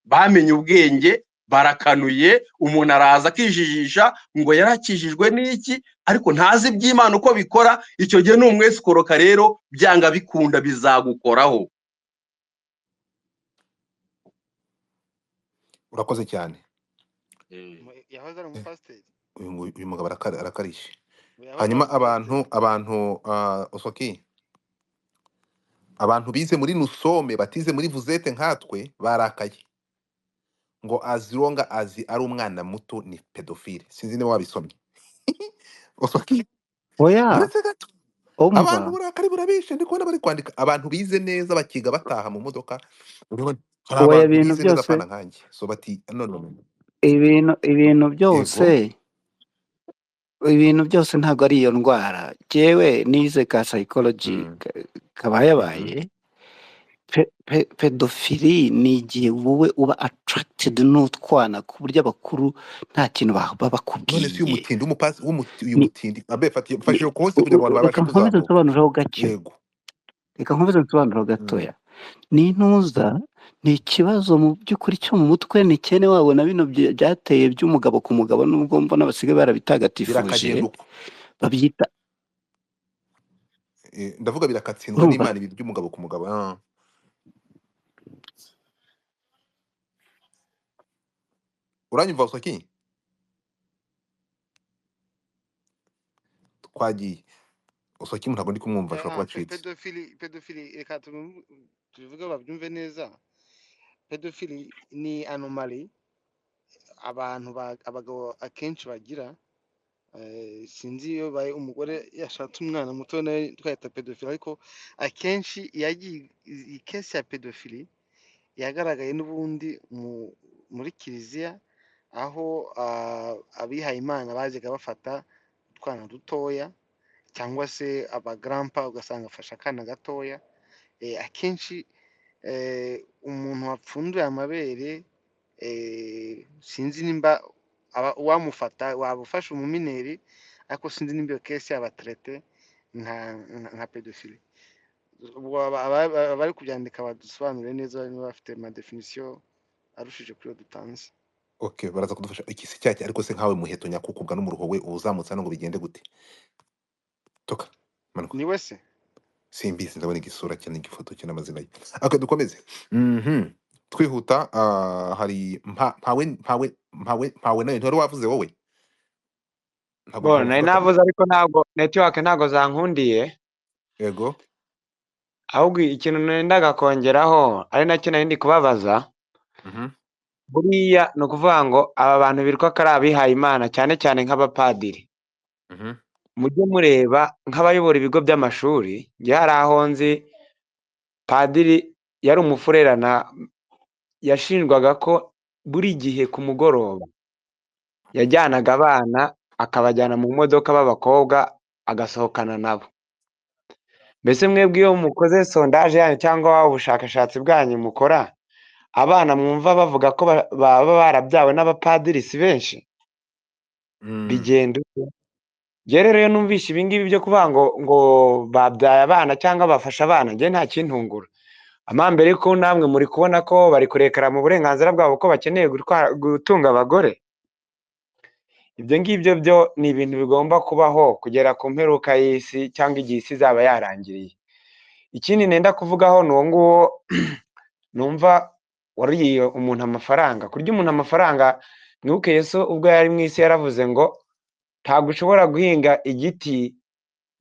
Bamenye ubwenge, barakanuye, umuntu araza akijijisha ngo yarakijijwe n'iki, ariko ntazi iby'Imana uko bikora. Icyo gihe ni umwesikoroka rero, byanga bikunda bizagukoraho. Urakoze cyane. Yahoze ari umupasiteri. Uyu mugabo arakarishe. Yahoze ari Hanyuma umupasiteri. Abantu Oswaki, abantu bize muri Nusome batize muri Vuzete nkatwe barakaye ngo azironga azi ari umwana muto ni pedophile. Sinzi niba wabisomye. Oswaki, Oya, uretse gato. umva. Abantu burakari burabishe, ndi kubona bari kwandika abantu bize neza bakiga bataha mu modoka. Urabona hari Oya, abantu ibintu bize neza byose, apana nkanjye. So bati no no no. ibintu Yego. byose Ibintu byose ntabwo ari iyo ndwara. Jewe nize ka psychology kabayabaye. Pedophilie ni igihe wowe uba attracted n'utwana ku buryo abakuru nta kintu baba None se uyu bakubwiye. mutindi w'umupasi uyu Ni mutindi abe fatiye mfashije kose ni kugira ngo abantu reka babashe nkomeze kuzamuka. nsobanuraho gake. Yego. Reka nkomeze nsobanuraho gatoya. Ni intuza, ni ikibazo mu by'ukuri cyo mu mutwe, ni cyene wabo na bino byateye by'umugabo ku mugabo, nubwo mbona basigaye barabitagatifuje Birakagenda uko. Babyita Ndavuga birakatsindwa urumva n'Imana ibintu by'umugabo ku mugabo. Uranyumva Soki? Twagiye. Soki ntabwo ndi kumwumva, ashobora kuba acitse. Pedophilie reka tubivuge babyumve neza. Pedophilie ni anomaly abantu abagabo akenshi bagira. Sinzi iyo baye umugore yashatse umwana muto nawe twahita pedophilie, ariko akenshi yagiye iyi kesi ya pedophilie yagaragaye n'ubundi muri kiliziya, aho abihaye Imana bajyaga bafata utwana dutoya cyangwa se abagrampa ugasanga afashe akana gatoya. Akenshi umuntu wapfunduye amabere, sinzi nimba wamufata waba ufashe umumineri, ariko sinzi nimba iyo kesi yaba traité nka pedophilie. Ubwo abari kubyandika badusobanurire neza niba bafite ama definition arushije kuri yo dutanze. Okay, baraza kudufasha. Iki si cyacya ariko se nkawe muheto nyakukubwa n'umuruho we uzamutse hano ngo bigende gute? Toka. Manuka. Ni we se? Simbizi, ndabona igisura cye n'igifoto cye n'amazina ye. Okay, dukomeze. Twihuta, hari mpawe mpawe mpawe mpawe nawe ntiwari wavuze wowe? Ntabwo Bo, nari ntavuga kabiri. navuze ariko ntabwo network ntabwo zankundiye. Yego. Ahubwo ikintu nendaga kongeraho ari nacyo nari ndi kubabaza. Buriya ni ukuvuga ngo aba bantu bitwa ko ari abihaye Imana cyane cyane nk'abapadiri. Mujye mureba nk'abayobora ibigo by'amashuri, njye hari aho nzi padiri yari umufurerana, yashinjwaga ko buri gihe ku mugoroba yajyanaga abana akabajyana mu modoka b'abakobwa agasohokana nabo. Mbese mwebwe iyo mukoze sondage yanyu cyangwa ubushakashatsi bwanyu mukora, abana mwumva bavuga ko baba barabyawe n'abapadiri si benshi? Bigenda ute? Njye rero iyo numvise ibi ngibi byo kuvuga ngo babyaye abana cyangwa bafashe abana, njye nta kintungura. Amambere ko namwe muri kubona ko bari kurekera mu burenganzira bwabo ko bakeneye gutunga abagore. Ibyo ngibyo byo ni ibintu bigomba kubaho kugera ku mperuka y'isi cyangwa igihe isi izaba yarangiriye. Ikindi nenda kuvugaho ni uwo nguwo numva wariye umuntu amafaranga. Kurya umuntu amafaranga, mwibuke Yesu ubwo yari mu isi yaravuze ngo ntabwo ushobora guhinga igiti,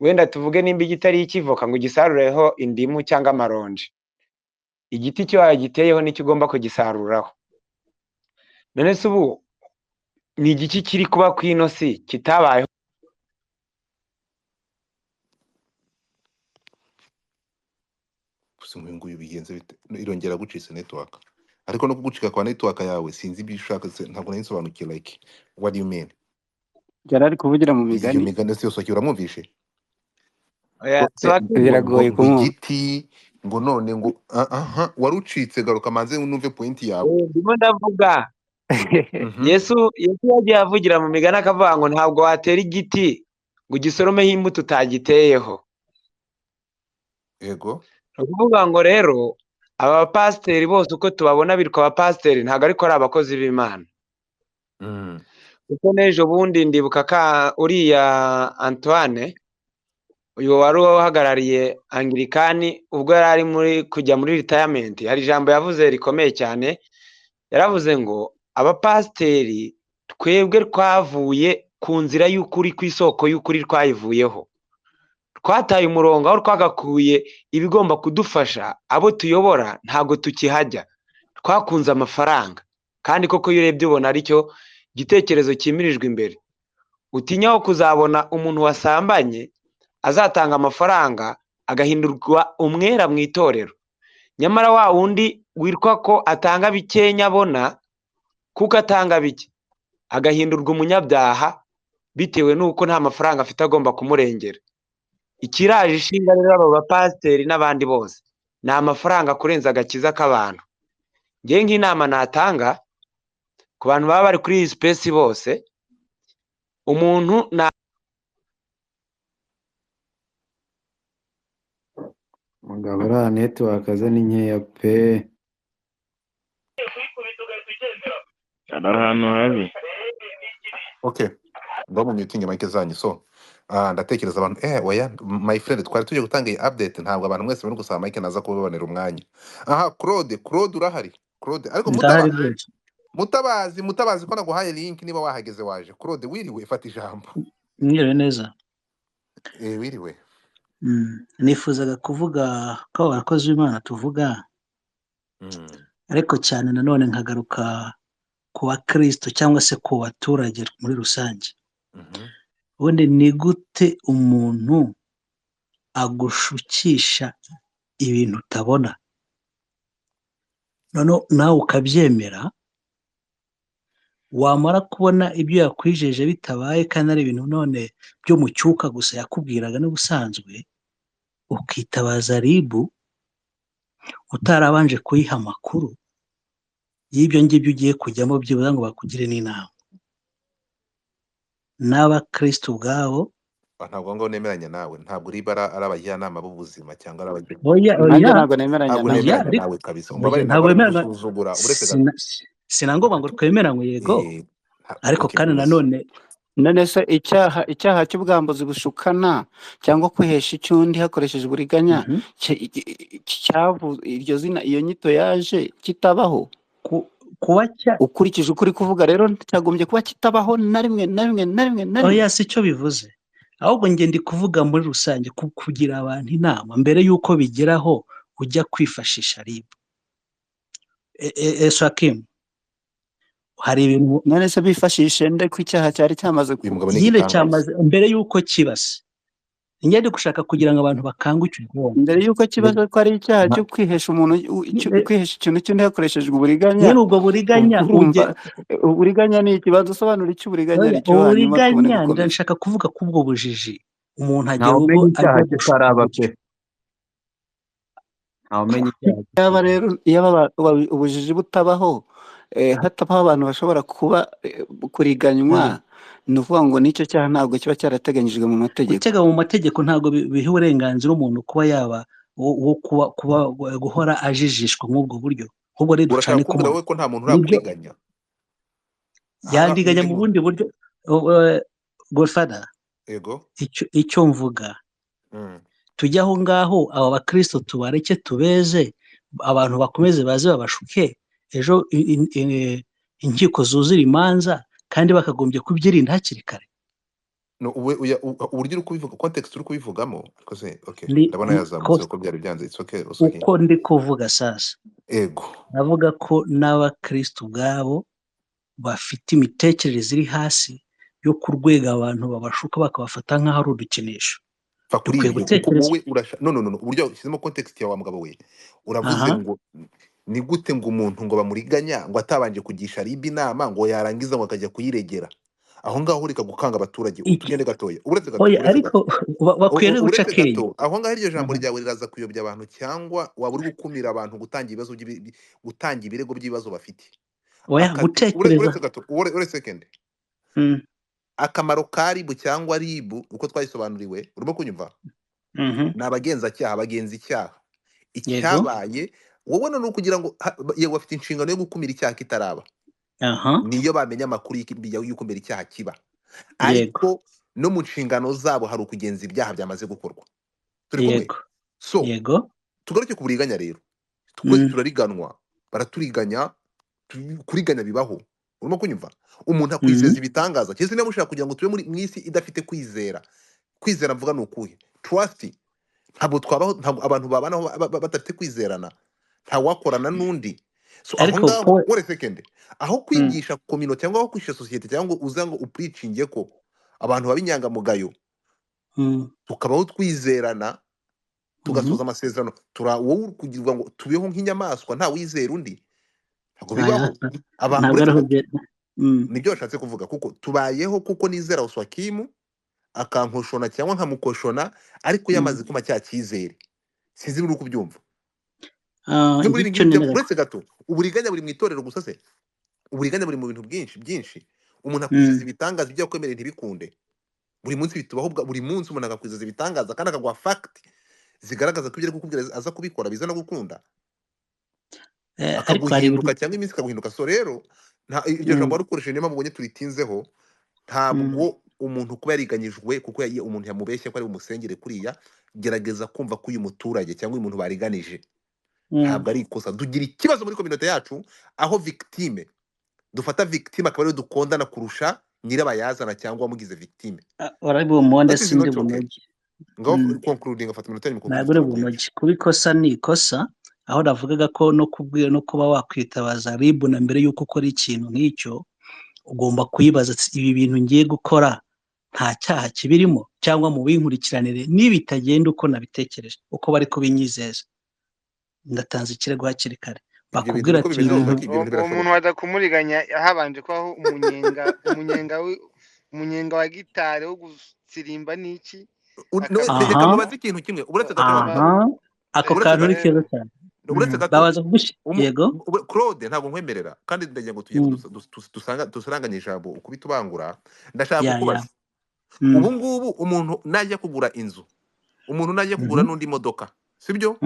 wenda tuvuge nimba igiti ari ikivoka ngo ugisarureho indimu cyangwa amaronji. Igiti cyo wagiteyeho nicyo ugomba kugisaruraho. None se ubu ni igiki kiri kuba ku ino si kitabayeho? Gusa nk'uyu nguyu bigenze bite? Irongera gucitse network. Ariko no kugucika kwa network yawe sinzi ibyo ushaka, ntabwo nari nsobanukiwe, like what do you mean? Yari ari kuvugira mu Iyo migani. migani se yose uramwumvishe? Oya, Ngo Biragoye ngo kumwumva. igiti ngo none ngo aha warucitse, garuka manze numve point yawe. Ndimo ndavuga. Yesu yagiye avugira mu migani akavuga ngo ntabwo watera igiti ngo ugisoromeho imbuto utagiteyeho. Yego. Ni ukuvuga ngo rero aba bapasiteri bose uko tubabona bitwa abapasiteri ntabwo ariko ari abakozi b'Imana. Kuko n'ejo bundi ndibuka ka uriya Antoine, uyu wari uhagarariye Anglikani ubwo yari ari muri kujya muri retirement, hari ijambo yavuze rikomeye cyane. Yaravuze ngo abapasiteri twebwe twavuye ku nzira y'ukuri, ku isoko y'ukuri twayivuyeho. Twataye umurongo aho twagakuye ibigomba kudufasha abo tuyobora ntabwo tukihajya. Twakunze amafaranga, kandi koko iyo urebye ubona aricyo gitekerezo cyimirijwe imbere. Utinyaho kuzabona umuntu wasambanye azatanga amafaranga agahindurwa umwera mu itorero, nyamara wa wundi witwa ko atanga bikenya abona kuko atanga bike agahindurwa umunyabyaha bitewe n'uko nta mafaranga afite agomba kumurengera. Ikiraje ishinga rero abo bapasiteri n'abandi bose ni amafaranga kurenza agakiza k'abantu. Ngewe nk'inama natanga ku bantu baba bari kuri iyi sipesi bose, umuntu na Mugabo uriya netiwaka ze ni nkeya pe. Ari ahantu habi. Okay, ngo mu mutinge mic zanyu. So ndatekereza abantu oya my friend, twari tugiye gutanga iyi update, ntabwo abantu mwese muri gusaba mic naza kubabonera umwanya. Aha Claude urahari? Claude, ariko Ndahari rwose. Mutabazi ko naguhaye link, niba wahageze waje. Claude wiriwe, fata ijambo. Mwiriwe neza. Wiriwe. Nifuzaga kuvuga ko abakozi b'Imana tuvuga, ariko cyane nanone nkagaruka ku bakristo cyangwa se ku baturage muri rusange. Ubundi ni gute umuntu agushukisha ibintu utabona, noneho nawe ukabyemera, wamara kubona ibyo yakwijeje bitabaye kandi ari ibintu none byo mu cyuka gusa yakubwiraga n'ubusanzwe, ukitabaza RIB utarabanje kuyiha amakuru y'ibyo ngibyo ugiye kujyamo, byibuze ngo bakugire n'inama. N'abakristo ubwabo Ntabwo ngo nemeranya nawe, ntabwo uri bara ari abajyanama b'ubuzima cyangwa ari abajya oya Nanjye oya ntabwo nemeranya ntabwo nawe. oya nemeranya ariko nawe kabisa. oya Umbabarire, ntabwo ntabwo ari wemeranya, ugusuzugura uretse gato. sinangomba ngo twemeranywe yego, ariko Okay, kandi please. nanone None se icyaha cy'ubwambuzi bushukana cyangwa kwihesha icy'undi hakoreshejwe uburiganya, iryo zina, iyo nyito yaje kitabaho? Kuba cya Ukurikije ukuri kuvuga rero cyagombye kuba kitabaho na rimwe na rimwe na rimwe na rimwe. Oya si cyo bivuze, ahubwo njye ndi kuvuga muri rusange kugira abantu inama mbere y'uko bigeraho ujya kwifashisha RIB. Eswakim, hari ibintu None se bifashishe nde ko icyaha cyari cyamaze Uyu mugabo ni nyine igitangaza. cyamaze mbere y'uko kibase, njye ndi gushaka kugira ngo abantu bakanguke ubwonko. Mbere y'uko kibazo ko ari icyaha cyo kwihesha umuntu kwihesha ikintu cy'undi hakoreshejwe uburiganya. Nyine ubwo buriganya Urumva, uburiganya ni ikibazo, usobanura icyo uburiganya Oya, ari cyo, hanyuma tubone uburiganya gukomeza. ndashaka kuvuga ko ubwo bujiji umuntu agera Ntawe ubwo umenya icyaha ajya gushuka kitaraba gutyo. pe. Ntawe umenya icyaha Yaba kitaraba. rero yaba ubujiji butabaho, hatabaho abantu bashobora kuba kuriganywa, ni ukuvuga ngo n'icyo cyaha ntabwo kiba cyarateganyijwe mu mategeko. Gutega mu mategeko ntabwo biha uburenganzira umuntu kuba yaba wo kuba guhora ajijishwa nk'ubwo buryo. Ahubwo rero Urashaka ducane kumbwira ku wowe ko nta muntu nibyo urakuriganya? Aha yandiganya undi mu muntu. bundi buryo. Godfather, Yego. icyo mvuga, tujye aho ngaho, aba bakristo tubareke tubeze, abantu bakomeze baze babashuke, ejo inkiko zuzura imanza kandi bakagombye kubyirinda hakiri kare. No, uburyo uri kubivuga, context uri kubivugamo, ariko se okay, Ni ndabona yazamutse uko byari byanze. It's okay, Osaki. uko ndi kuvuga sasa. Ego. Navuga ko n'abakristo ubwabo bafite imitekerereze iri hasi yo ku rwego abantu babashuka bakabafata nk'aho ari udukinisho. Fa kuri Dukwiye ibyo, kuko gutekereza. wowe no no no no, uburyo ushyizemo context ya wa mugabo we, uravuze ngo ni gute ngo umuntu ngo bamuriganya ngo atabanje kugisha RIB inama ngo yarangiza ngo akajya kuyiregera. Aho ngaho ureka gukanga abaturage, utugende gatoya. Uretse gato, Oya, uretse ariko gato. bakwiye no guca Uretse akenge. gato, aho ngaho iryo jambo ryawe riraza kuyobya abantu, cyangwa waba uri gukumira abantu gutanga ibibazo gutanga ibirego by'ibibazo bafite. Oya, gutekereza. Uretse gato, uretse second. Akamaro ka RIB cyangwa RIB uko twayisobanuriwe, urimo kunyumva? Ni abagenzacyaha, bagenza icyaha. Icyabaye wowe none ukugira ngo yego bafite inshingano yo gukumira icyaha kitaraba. Niyo bamenya amakuru y'uko mbere icyaha kiba. Ariko no mu nshingano zabo hari ukugenza ibyaha byamaze gukorwa. Turi kumwe? So, tugaruke ku buriganya rero. Twese turariganwa, baraturiganya, kuriganya bibaho. Urimo kunyumva? Umuntu akwizeza ibitangaza. Cyese niba mushaka kugira ngo tube muri mu isi idafite kwizera. Kwizera mvuga ni ukuhe? Trust. Ntabwo twabaho, ntabwo abantu babanaho badafite kwizerana. Nta wakorana n'undi. So aho Ariko ngaho, ko wait a second. Aho kwigisha community cyangwa aho kwigisha society cyangwa uza ngo upreachinge ko abantu baba inyangamugayo, tukabaho twizerana, tugasoza amasezerano, wowe kugira ngo tubeho nk'inyamaswa nta wizera undi. Ntabwo bibaho. Ntabwo ariho Nibyo washatse kuvuga, kuko tubayeho kuko nizera Oswakimu akankoshona cyangwa nkamukoshona, ariko yamaze kuma cya cyizere, sinzi niba uri kubyumva. No muri ibi Icyo ngibi nemera. Uretse gato, uburiganya buri mu itorero gusa se? Uburiganya buri mu bintu byinshi byinshi. Umuntu akwizeza ibitangaza, ibyo yakwemereye ntibikunde. Buri munsi bitubaho, buri munsi umuntu akakwizeza ibitangaza kandi akaguha fact zigaragaza ko ibyo ari kukubwira aza kubikora biza no gukunda, Ariko hari ibintu akaguhinduka cyangwa iminsi ikaguhinduka. So rero iryo jambo wari ukoresheje, niyo mpamvu ubonye turitinzeho. Ntabwo umuntu kuba yariganyijwe kuko umuntu yamubeshye ko ari bumusengere kuriya, gerageza kumva ko uyu muturage cyangwa uyu muntu bariganije ntabwo ari ikosa. Dugira ikibazo muri kominote yacu aho victime, dufata victime akaba ariwe dukondana kurusha nyirabayazana cyangwa wamugize victime. Urabibumonde, That is sindi not okay. bunoge. Ngaho concluding, afata iminota Ntabwo concluding uri turakwica. bunoge, kuba ikosa ni ikosa. Aho navugaga ko no kubwira no kuba wakwitabaza RIB na mbere y'uko ukora ikintu nk'icyo, ugomba kuyibaza ati, ibi bintu ngiye gukora nta cyaha kibirimo, cyangwa mu binkurikiranire nibitagenda uko nabitekereje, uko bari kubinyizeza, ndatanze ikirego hakiri kare. Ibyo bintu Bakubwira niko ati bimeze, ibi bintu Oswaki, ibyo bintu Uwo muntu birashoboka. wajya kumuriganya habanje kubaho umunyenga, umunyenga wa gitari wo gusirimba n'iki, No, reka aha mubaze ikintu kimwe, uretse gato aha, ako uretse kantu ni gato, keza cyane. Uretse gato, Babaza kugushi yego. Claude, ntabwo nkwemerera kandi ndagira ngo tugiye dusaranganye ijambo ukubita ubangura. Ndashaka Ya ya kukubaza, ubu ngubu umuntu najya kugura inzu, umuntu najya kugura n'undi modoka, sibyo?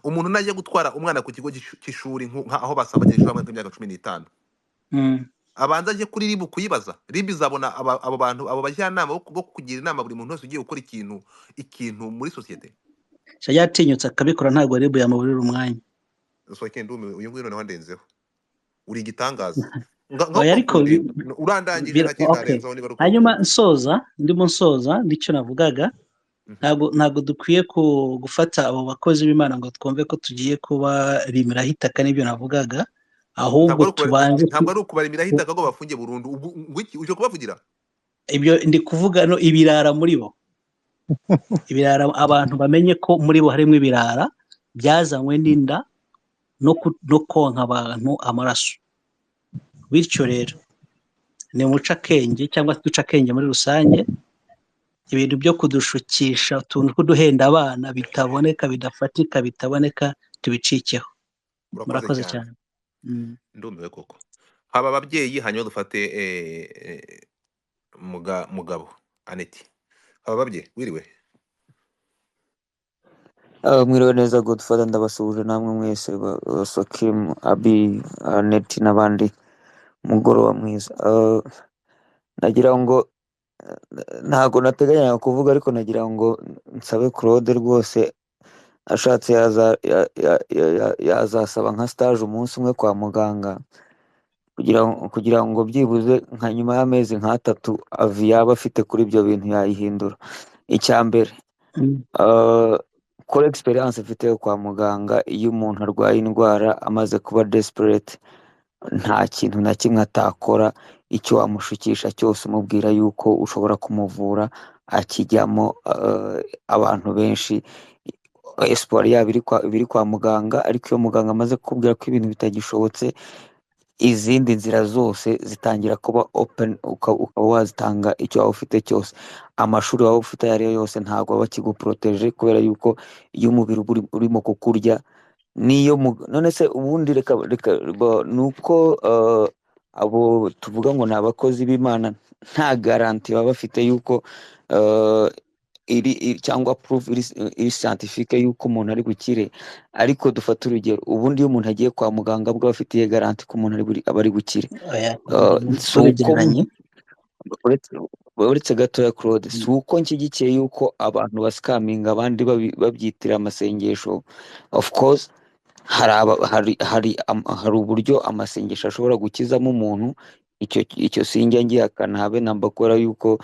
Umuntu najya gutwara umwana ku kigo cy'ishuri aho basaba abanyeshuri bamwe imyaka 15, abanza ajye kuri RIB kuyibaza. RIB izabona abo bantu, abo bajyanama bo kugira inama buri muntu wese ugiye gukora ikintu muri sosiyete. Sha, yatinyutse akabikora, ntabwo RIB yamuburira umwanya. Soke, ndumiwe. Uyu nguyu noneho ndenzeho, uri igitangaza. Ngaho Oya, ariko concluding, urandangije, nta kindi okay. narenzaho niba ari Hanyuma concluding. nsoza, ndimo nsoza nicyo navugaga, ntabwo dukwiye gufata abo bakozi b'Imana ngo twumve ko tugiye kubarimiraho itaka, n'ibyo navugaga, ahubwo tubanze Ntabwo ari ukubarimiraho itaka ngo bafunge burundu. Ngwiki uje kubavugira? Ibyo ndi kuvuga no ibirara muri bo, ibirara, abantu bamenye ko muri bo harimo ibirara byazanywe n'inda no konka abantu amaraso. Bityo rero ni muca akenge cyangwa se duca akenge muri rusange, ibintu byo kudushukisha utuntu tw'uduhenda abana bitaboneka, bidafatika, bitaboneka, tubicikeho. Murakoze Murakoze cyane. cyane. Ndumiwe koko. Haba ababyeyi, hanyuma dufate mugabo Aneti. Haba ababyeyi, wiriwe. Mwiriwe neza Godfather, ndabasuhuje namwe mwese, Sokim, Abi, Aneti n'abandi, mugoroba mwiza. Nagira ngo ntago nateganyaga kuvuga, ariko nagira ngo nsabe Claude rwose ashatse yazasaba nka stage umunsi umwe kwa muganga, kugira ngo byibuze nka nyuma y'amezi nk'atatu avi yaba afite kuri ibyo bintu yayihindura. Icya mbere, kuri experience mfite yo kwa muganga, iyo umuntu arwaye indwara amaze kuba desperate, nta kintu na kimwe atakora, icyo wamushukisha cyose umubwira yuko ushobora kumuvura akijyamo. Abantu benshi espoir yabo iri kwa muganga, ariko iyo muganga amaze kukubwira ko ibintu bitagishobotse, izindi nzira zose zitangira kuba open, ukaba wazitanga icyo waba ufite cyose. Amashuri waba ufite ayo ariyo yose ntabwo aba akiguproteje, kubera yuko iyo umubiri uba urimo kukurya, niyo none se ubundi reka ni uko abo tuvuga ngo ni abakozi b'Imana nta garanti baba bafite yuko iri cyangwa proof iri scientifique yuko umuntu ari bukire. Ariko dufate urugero, ubundi iyo umuntu agiye kwa muganga bwo afitiye garanti ko umuntu aba ari bukire. Oya, Si uko tubigereranye. Uretse gatoya Claude, si uko nshyigikiye yuko abantu basikaminga abandi babyitira amasengesho. Of course hari uburyo amasengesho ashobora gukizamo umuntu, icyo sinjya ngihakana habe namba, kubera yuko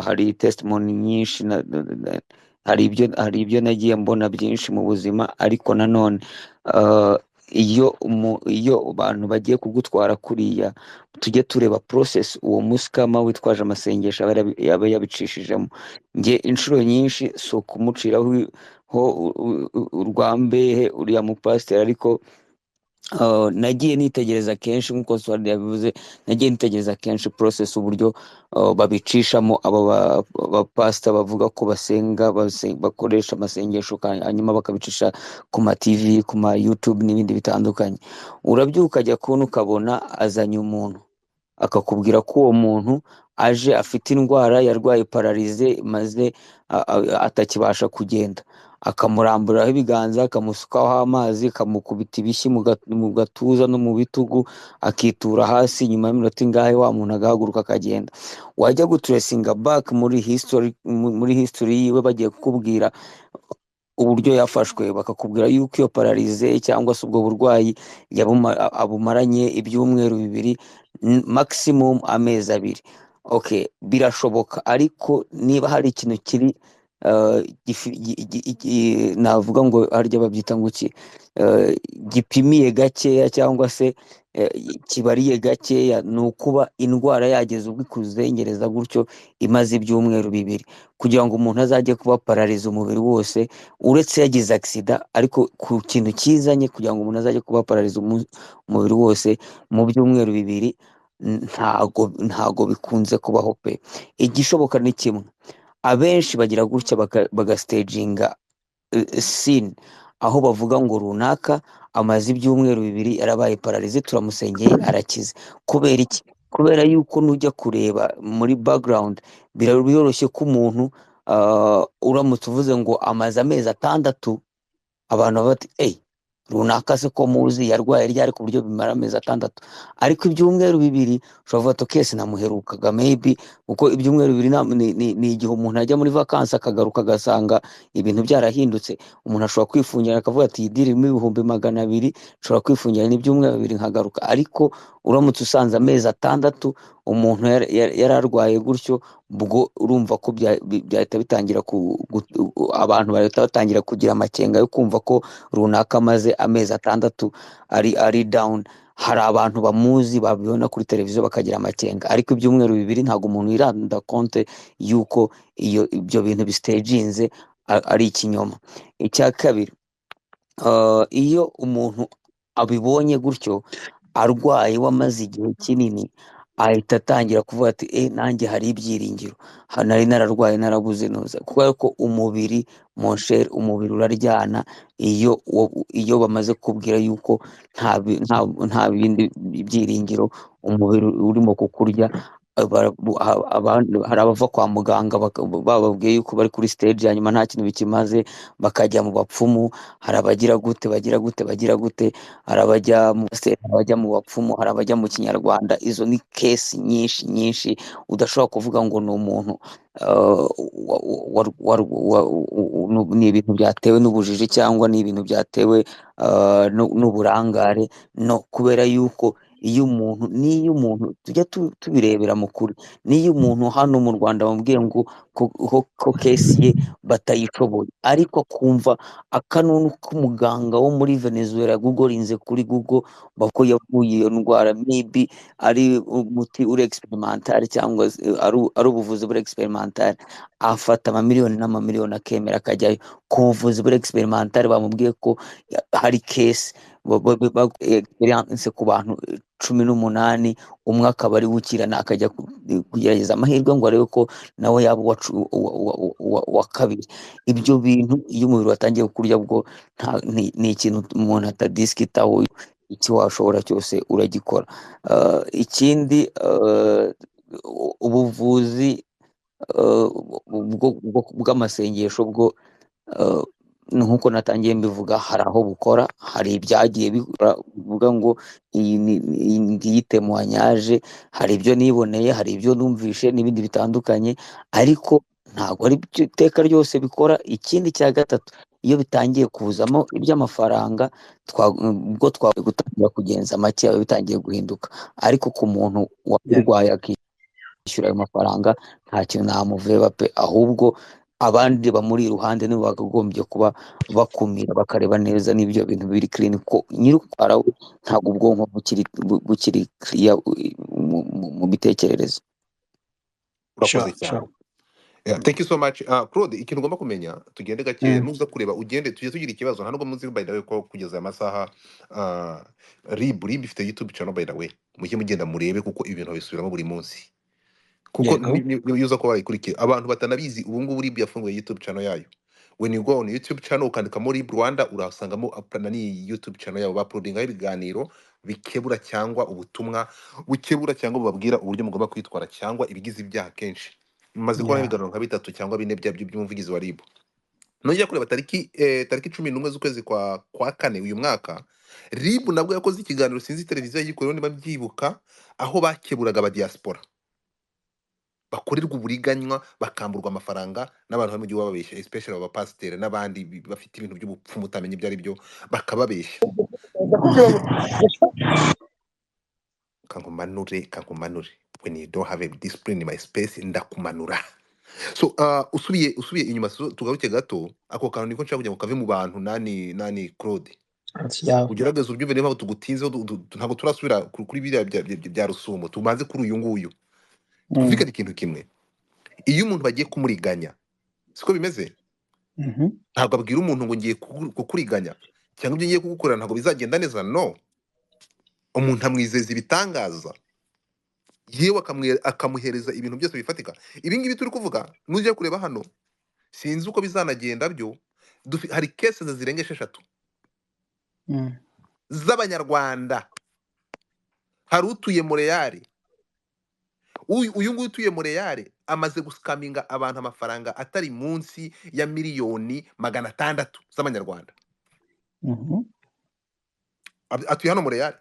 hari testimony nyinshi hari ibyo nagiye mbona byinshi mu buzima. Ariko nanone iyo abantu bagiye kugutwara kuriya, tujye tureba process uwo musikama witwaje amasengesho aba yabicishijemo. Njye inshuro nyinshi si ukumuciraho urwambehe uriya mupasiteri, ariko Nagiye nitegereza kenshi nk'uko Swadi yabivuze, nagiye nitegereza kenshi process uburyo babicishamo aba bapasita bavuga ko basenga bakoresha amasengesho hanyuma bakabicisha ku ma TV, ku ma YouTube n'ibindi bitandukanye. Urabyuka ukajya kubona ukabona azanye umuntu akakubwira ko uwo muntu aje afite indwara yarwaye pararize maze atakibasha kugenda, akamuramburaho ibiganza, akamusukaho amazi, akamukubita ibishyi mu gatuza no mu bitugu, akitura hasi. Nyuma y'iminota ingahe wa muntu agahaguruka akagenda. Wajya guturesinga back muri history, muri history yiwe, bagiye kukubwira uburyo yafashwe, bakakubwira yuko iyo pararize cyangwa se ubwo burwayi abumaranye ibyumweru 2, maximum amezi 2. Okay, birashoboka, ariko niba hari ikintu kiri navuga ngo harya babyita ngo iki, gipimiye gakeya cyangwa se kibariye gakeya, ni ukuba indwara yageze ubwo ikuzengereza gutyo imaze ibyumweru 2, kugira ngo umuntu azajye kuba pararize umubiri wose, uretse yagize agisida, ariko ku kintu kizanye kugira ngo umuntu azajye kuba pararize umubiri wose mu byumweru 2, ntago bikunze kubaho pe. Igishoboka ni kimwe, abenshi bagira gutya bagasiteginga scene aho bavuga ngo runaka amaze ibyumweru 2 yarabaye pararize, turamusengeye arakize. Kubera iki? Kubera yuko nujya kureba muri background biroroshye ko umuntu uramutse uvuze ngo amaze amezi 6, abantu baba bati ey runaka se ko muzi yarwaye ryari ku buryo bimara amezi 6? Ariko ibyumweru 2 ushobora kuvuga ati okay, sinamuherukaga maybe, kuko ibyumweru 2 ni igihe umuntu ajya muri vakansi akagaruka agasanga ibintu byarahindutse. Umuntu ashobora kwifungira akavuga ati iyi diri irimo 200,000, nshobora kwifungira n'ibyumweru 2 nkagaruka. Ariko uramutse usanze amezi 6 umuntu yari arwaye gutyo, ubwo urumva ko byahita bitangira abantu bahita batangira kugira amakenga yo kumva ko runaka amaze amezi 6 ari down. Hari abantu bamuzi babibona kuri televiziyo bakagira amakenga, ariko ibyumweru 2 ntabwo umuntu yiranda konte yuko ibyo bintu bisiteginze ari ikinyoma. Icya kabiri, iyo umuntu abibonye gutyo arwaye wamaze igihe kinini, ahita atangira kuvuga ati nanjye hari ibyiringiro, nari nararwaye narabuze noza. Kubera ko umubiri mon cher, umubiri uraryana iyo bamaze kukubwira yuko nta bindi byiringiro, umubiri urimo kukurya. Hari abava kwa muganga bababwiye yuko bari kuri stage hanyuma nta kintu bikimaze, bakajya mu bapfumu. Hari abagira gute, bagira gute, bagira gute, hari abajya mu abajya mu bapfumu, hari abajya mu kinyarwanda. Izo ni case nyinshi nyinshi udashobora kuvuga ngo ni umuntu ni ibintu byatewe n'ubujiji cyangwa ni ibintu byatewe n'uburangare. No kubera yuko iyo umuntu, niyo umuntu tujya tubirebera mu kuri, niyo umuntu hano mu Rwanda bamubwiye ngo ko kesi ye batayishoboye, ariko akumva akanunu k'umuganga wo muri Venezuela yagugorinze kuri Google bako yavuye iyo ndwara, maybe ari umuti uri experimental cyangwa ari ubuvuzi buri experimental, afata amamiliyoni n'amamiliyoni akemera akajyayo ku buvuzi buri experimental. Bamubwiye ko hari case experience ku bantu 18, umwe akaba ari ukirana, akajya kugerageza amahirwe ngo arebe ko nawe yaba uwa kabiri. Ibyo bintu iyo umubiri watangiye kurya bwo ni ikintu umuntu atadisikitaho, icyo washobora cyose uragikora. Ikindi, ubuvuzi bw'amasengesho bwo, nk'uko natangiye mbivuga, hari aho bukora, hari ibyagiye bikora, bivuga ngo iyi ngiyi temoignage, hari ibyo niboneye, hari ibyo numvishe n'ibindi bitandukanye, ariko ntabwo ari byo iteka ryose bikora. Ikindi cya gatatu, iyo bitangiye kuzamo iby'amafaranga, ubwo twagiye gutangira kugenza make, biba bitangiye guhinduka. Ariko ku muntu warwaye akishyura ayo mafaranga, nta kintu namuveba pe, ahubwo abandi bamuri iruhande nibo bakagombye kuba bakumira, bakareba neza n'ibyo bintu biri clean, ko nyir'utwara we ntabwo ubwonko bukiri clear mu mitekerereze. Urakoze cyane. Yeah, thank you so much. Claude, ikintu ugomba kumenya, tugende gakeya, nuza kureba ugende tujye tugira ikibazo. Nta nubwo muzi, by the way, ko kugeza aya masaha RIB ifite YouTube channel, by the way. Mujye mugenda murebe, kuko ibintu babisubiramo buri munsi. Kuko Yego. niyo uza kuba warayikurikiye, abantu batanabizi, ubu ngubu RIB yafunguye YouTube channel yayo. When you go on YouTube channel ukandikamo RIB Rwanda, urasangamo nani YouTube channel yabo, bauploadingaho ibiganiro bikebura cyangwa ubutumwa bukebura cyangwa bubabwira uburyo mugomba kwitwara cyangwa ibigize ibyaha. Kenshi maze kubona ibiganiro nka bitatu cyangwa bine by'umuvugizi wa RIB. Nujya kureba tariki 11 z'ukwezi kwa kane uyu mwaka, RIB nabwo yakoze ikiganiro, sinzi televiziyo yayikoreho niba mbyibuka, aho bakeburaga abadiaspora bakorerwa uburiganywa, bakamburwa amafaranga n'abantu bari mu gihugu bababeshya, especially abapasiteri n'abandi bafite ibintu by'ubupfumu utamenya ibyo ari byo, bakababeshya. Kankumanure, kankumanure, when you don't have a discipline in my space, ndakumanura. So usubiye inyuma, so, tugaruke gato, ako kantu niko nshaka kugira ngo kave mu bantu. Nani Claude, ugerageze ubyumve, niyo mpamvu tugutinzeho. Ntabwo turasubira kuri biriya bya Rusumo, tubanze kuri uyu nguyu. Twumvikane ikintu kimwe: iyo umuntu bagiye kumuriganya, siko bimeze? Ntabwo abwira umuntu ngo ngiye kukuriganya cyangwa ibyo ngiye kugukorera ntabwo bizagenda neza. No, umuntu amwizeza ibitangaza, yewe akamuhereza ibintu byose bifatika. Ibi ngibi turi kuvuga, nujya kureba hano, sinzi uko bizanagenda byo, hari cases zirenga 6 z'Abanyarwanda. Hari utuye Montreal, uyu nguyu utuye Montreal amaze guscaminga abantu amafaranga atari munsi ya miliyoni 600 z'amanyarwanda. Atuye hano Montreal,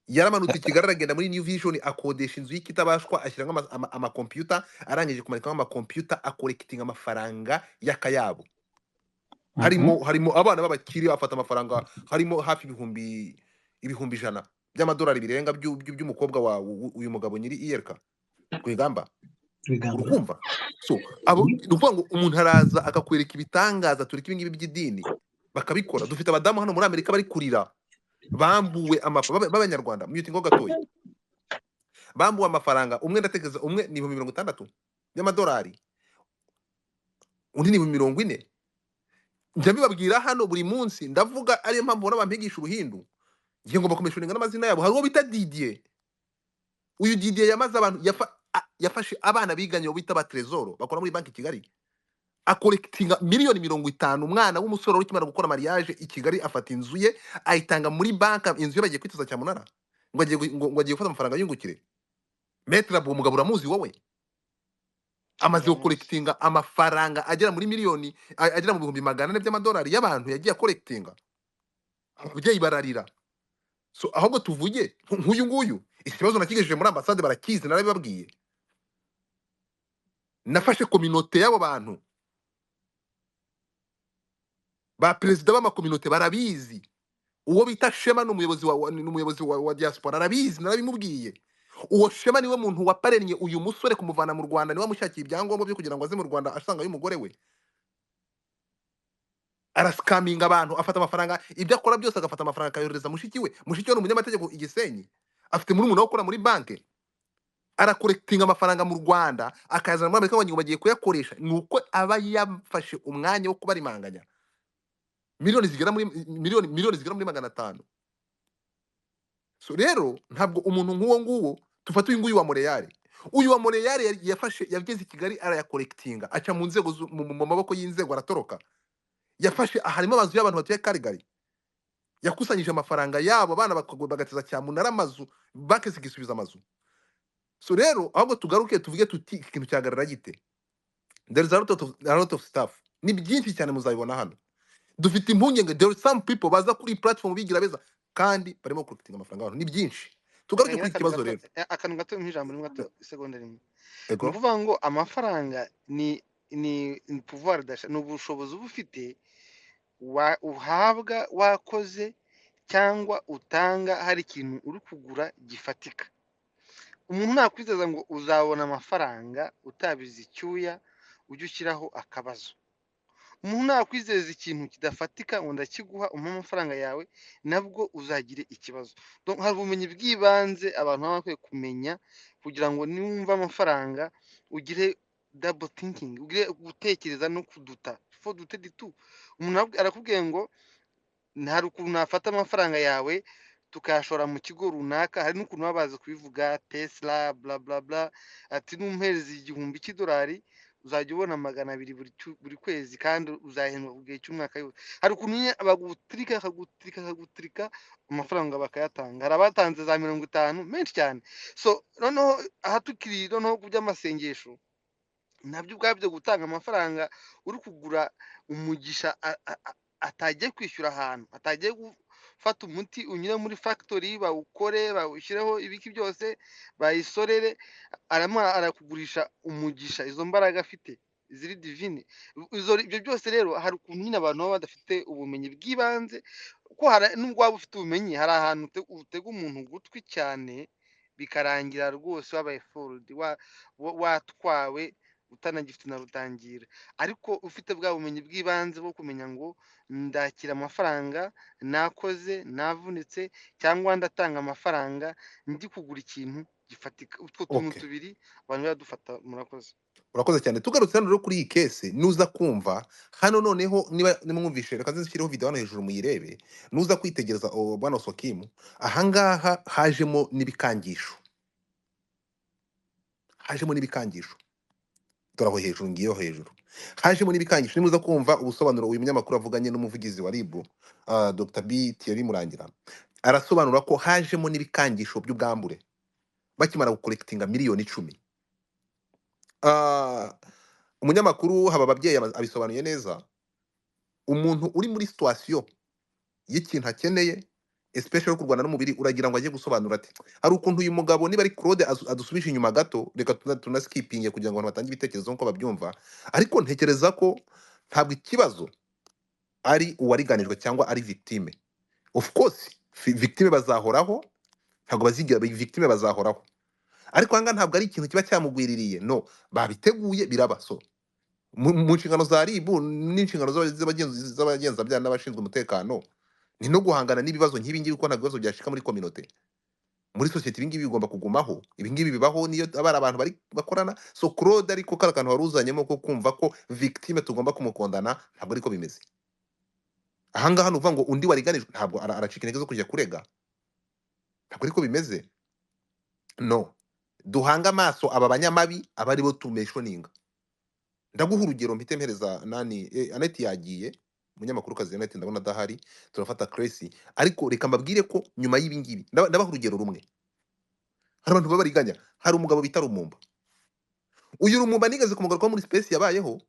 yaramanutse i Kigali aragenda muri New Vision, akodesha inzu y'ikitabashwa, ashyiramo amakompiyuta, arangije kumanikamo amakompiyuta, acollectinga amafaranga y'akayabo. Harimo abana b'abakire, afata amafaranga, harimo hafi 100,000 by'amadolari birenga by'umukobwa wa uyu mugabo nyiri iyerka Rwigamba. Rwigamba. Urukumva? So abo ni ukuvuga ngo umuntu araza akakwereka ibitangaza, tureka ibi ngibi by'idini, bakabikora. Dufite abadamu hano muri Amerika bari kurira, bambuwe b'Abanyarwanda, muting ho gatoya, bambuwe amafaranga. Umwe ndatekereza, umwe ni 60,000 by'amadolari, undi ni 40,000. Njya mbibabwira hano buri munsi, ndavuga, ariyo mpamvu ubona bampigisha uruhindu, ngiye ngomba kumentioninga n'amazina yabo. Hari uwo bita Didier. Uyu Didier yamaze abantu, yafashe abana biganye bita ba Trésor bakora muri banki i Kigali, acollectinga miliyoni 50. Umwana w'umusore wari ukimara gukora mariage i Kigali, afata inzu ye ayitanga muri banki, inzu ye bagiye kwituza cyamunara, ngo agiye gufata amafaranga yungukire. Maître Abu, umugabo uramuzi wowe, amaze Ndamuzi. gucollectinga amafaranga agera muri miliyoni agera mu 400,000 by'amadolari y'abantu yagiye acollectinga, ababyeyi bararira. So ahubwo tuvuge nk'uyu nguyu, iki kibazo nakigejeje muri ambasade, barakizi, narabibabwiye. Nafashe communauté y'abo bantu, ba perezida b'amacommunauté barabizi. Uwo bita Shema ni umuyobozi wa diaspora, arabizi, narabimubwiye. Uwo Shema niwe muntu waparennye uyu musore kumuvana mu Rwanda, niwe wamushakiye ibyangombwa byo kugira ngo aze mu Rwanda asanga y'umugore we. Arascaminga abantu, afata amafaranga, ibyo akora byose agafata amafaranga akayohereza mushiki we. Mushiki we ni umunyamategeko i Gisenyi, afite murumuna we ukora muri banki. Aracollectinga amafaranga mu Rwanda akayazana muri Amerika ngo bagiye kuyakoresha. Ni uko aba yafashe umwanya wo kubarimanganya miliyoni zigera muri 500. So rero ntabwo umuntu nk'uwo nguwo, tufate uyu nguyu wa Montreal. Uyu wa Montreal yafashe, yageze i Kigali arayacollectinga, aca mu nzego mu maboko y'inzego, aratoroka. Yafashe, harimo amazu y'abantu batuye Calgary, yakusanyije amafaranga yabo, abana bagateza cyamunara amazu, banki zigisubiza amazu. So rero ahubwo tugaruke tuvuge tuti iki kintu cyagarara gite? There is a lot of stuff, ni byinshi cyane, muzabibona hano. Dufite impungenge, there are some people baza kuri platform bigira beza kandi barimo collectinga amafaranga y'abantu, ni byinshi. Tugaruke Reka kuri ngire iki kibazo akantu rero. gato, akantu gato nk'ijambo rimwe gato, isegonda rimwe. Ni Ego. ukuvuga ngo amafaranga ni pouvoir d'achat, ni ubushobozi uba ufite uhabwa wakoze cyangwa utanga hari ikintu uri kugura gifatika. Umuntu nakwizeza ngo uzabona amafaranga utabize icyuya, ujye ushyiraho akabazo. Umuntu nakwizeza ikintu kidafatika ngo ndakiguha umpe amafaranga yawe, nabwo uzagire ikibazo. Donc hari ubumenyi bw'ibanze abantu baba bakwiye kumenya kugira ngo niwumva amafaranga ugire Double thinking, ugire gutekereza no kuduta fo dute ditu. Umuntu arakubwiye ngo hari ukuntu nafata amafaranga yawe tukayashora mu kigo runaka, hari n'ukuntu baba bazi kubivuga, Tesla, bla bla bla, ati numpereza 1000 cy'idolari uzajya ubona 200 buri kwezi, kandi uzahembwa ku gihe cy'umwaka yose. Hari ukuntu nyine bagutirika, akagutirika, akagutirika, amafaranga bakayatanga. Hari abatanze za 50 menshi cyane. So noneho aha tukiri noneho ku by'amasengesho, nabyo ubwabyo gutanga amafaranga uri kugura umugisha atagiye kwishyura ahantu, atagiye gufata umuti unyure muri factory bawukore, bawushyireho ibiki byose, bayisorere, arimo arakugurisha umugisha, izo mbaraga afite ziri divine. Ibyo byose rero hari ukuntu nyine abantu baba badafite ubumenyi bw'ibanze, ko hari nubwo waba ufite ubumenyi, hari ahantu utega umuntu ugutwi cyane bikarangira rwose wabaye fooled, watwawe utanagifite na rutangira. Ariko ufite bwa bumenyi bw'ibanze bwo kumenya ngo ndakira amafaranga nakoze navunitse, cyangwa ndatanga amafaranga ndi kugura ikintu gifatika. Utwo tuntu Okay. tubiri abantu baradufata. Murakoze. Urakoze cyane. Tugarutse hano rero kuri iyi case, nuza kumva hano noneho, niba nimwumvishe, reka nzishyireho video hano hejuru muyirebe. Nuza kwitegereza, bwana Sokimu, ahangaha hajemo n'ibikangisho, hajemo n'ibikangisho. Dore aho hejuru, ngiyo hejuru hajemo n'ibikangisho. Nimuza kumva ubusobanuro uyu munyamakuru avuganye n'umuvugizi wa RIB, Dr. B Thierry Murangira, arasobanura ko hajemo n'ibikangisho by'ubwambure bakimara gukolectinga miliyoni 10. Umunyamakuru haba ababyeyi abisobanuye neza. Umuntu uri muri situation y'ikintu akeneye, especially yo kurwana n'umubiri, uragira ngo ajye gusobanura ati hari ukuntu uyu mugabo, niba ari Claude, adusubije inyuma gato. Reka tunaskipinge kugira ngo abantu batange ibitekerezo nk'uko babyumva, ariko ntekereza ko ntabwo ikibazo ari uwariganijwe cyangwa ari victime. Of course victime bazahoraho, ntabwo bazigira victime, bazahoraho, ariko ahangaha ntabwo ari ikintu kiba cyamugwiririye, no babiteguye biraba. So mu nshingano za RIB n'inshingano z'abagenzacyaha n'abashinzwe umutekano ni no guhangana n'ibibazo nk'ibi ngibi, kuko ntabwo ibibazo byashika muri communauté, muri sosiyete. Ibi ngibi bigomba kugumaho, ibi ngibi bibaho niyo aba ari abantu bari bakorana. So Claude, ariko kari akantu wari uzanyemo ko kumva ko victime tugomba kumukondana, ntabwo ariko bimeze ahangaha. Ni ukuvuga ngo undi wariganijwe ntabwo aracika intege zo kujya kurega, ntabwo ariko bimeze. No duhanga amaso aba banyamabi, aba aribo tumeshoninga. Ndaguha urugero, mpite mpereza nani, Annette yagiye, umunyamakuru kazi Annette ndabona adahari, turafata Cressy. Ariko reka mbabwire ko nyuma y'ibi ngibi ndabaha urugero rumwe. Hari abantu babariganya. Hari umugabo bita Rumumba. Uyu Rumumba nigeze kumugarukaho muri space yabayeho.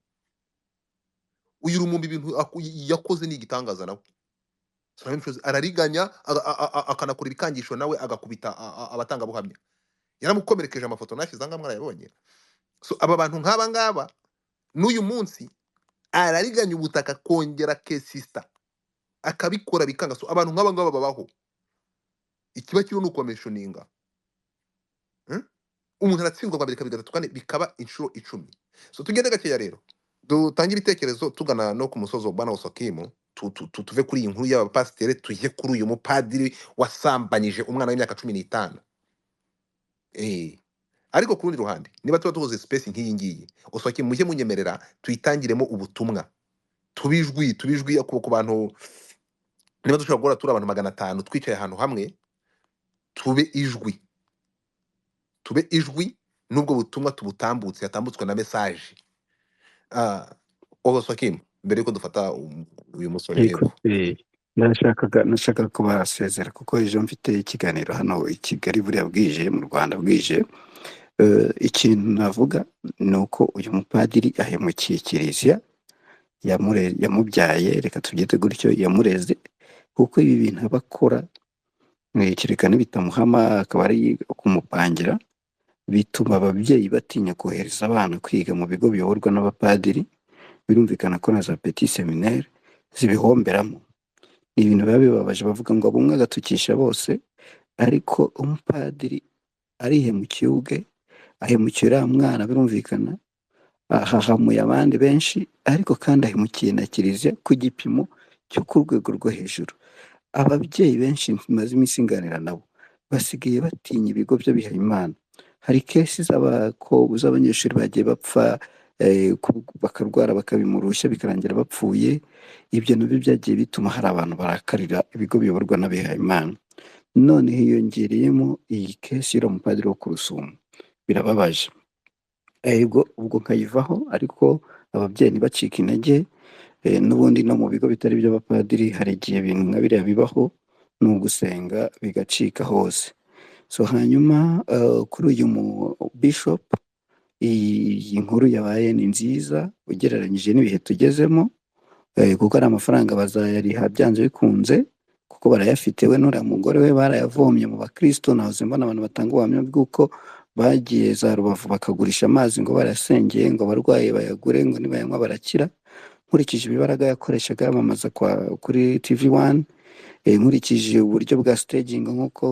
Uyu Rumumba ibintu yakoze ni igitangaza nawe. Arariganya, akanakora ibikangisho, nawe agakubita abatangabuhamya, yaramukomerekeje, amafoto nashyize ahangaha mwarayabonye. So aba bantu nk'aba ngaba n'uyu munsi arariganya ubutaka, kongera kesista akabikora bikanga. So abantu nk'aba ngaba babaho, ikiba kiriho ni ukomeshoninga. Umuntu aratsindwa bwa mbere, kabiri, gatatu, kane, bikaba inshuro 10. So tugende gakeya rero dutange ibitekerezo tugana no ku musozo. Bwana Osokimu, tuve kuri iyi nkuru y'abapasiteri tujye kuri uyu mupadiri wasambanyije umwana w'imyaka 15. Ariko ku rundi ruhande, niba tuba tuhuze space nk'iyi ngiyi, Osokimu, mujye munyemerera tuyitangiremo ubutumwa, tubijwi ku bantu. Niba dushobora guhora turi abantu 500 twicaye ahantu hamwe, tube ijwi, tube ijwi n'ubwo butumwa tubutambutse, yatambutswe na message. Osokimu, mbere yuko dufata uyu musore. Yego, Yego. Nashakaga kubasezera kuko ejo mfite ikiganiro hano i Kigali, buriya bwije mu Rwanda bwije. Ikintu navuga ni uko uyu mupadiri ahemukiye kiliziya yamubyaye, reka tubyite gutyo, yamureze, kuko ibi bintu aba akora, kereka nibitamuhama akaba ari kumupangira, bituma ababyeyi batinya kohereza abana kwiga mu bigo biyoborwa n'abapadiri. Birumvikana ko na za petit séminaire zibihomberamo. Ni ibintu biba bibabaje, bavuga ngo bumwe agatukisha bose, ariko umupadiri arihemukiye ubwe, ahemukiye uriya mwana, birumvikana ahahamuye abandi benshi, ariko kandi ahemukiye na kiliziya ku gipimo cyo ku rwego rwo hejuru. Ababyeyi benshi maze iminsi nganira nabo basigaye batinya ibigo by'abihayimana. Hari case z'abanyeshuri bagiye bapfa. bakarwara bakabimurushya bikarangira bapfuye. Ibyo nabyo byagiye bituma hari abantu barakarira ibigo biyoborwa n'abihayimana. None hiyongereyemo iyi kesi y'uriya mupadiri wo ku Rusumo, birababaje. Ego ubwo nkayivaho, ariko ababyeyi ntibacike intege. N'ubundi no mu bigo bitari iby'abapadiri hari igihe ibintu nka biriya bibaho, ni ugusenga bigacika hose. So hanyuma kuri uyu mu bishop, iyi nkuru yabaye ni nziza ugereranyije n'ibihe tugezemo, kuko ari amafaranga bazayariha byanze bikunze, kuko barayafite. We n'uriya mugore we barayavomye mu bakristo. Nahoze mbona abantu batanga ubuhamya bw'uko bagiye za Rubavu bakagurisha amazi ngo barasengeye, ngo abarwayi bayagure, ngo nibayanywa barakira. Nkurikije ibibaraga yakoreshaga yamamaza kuri TV One, nkurikije uburyo bwa staging nk'uko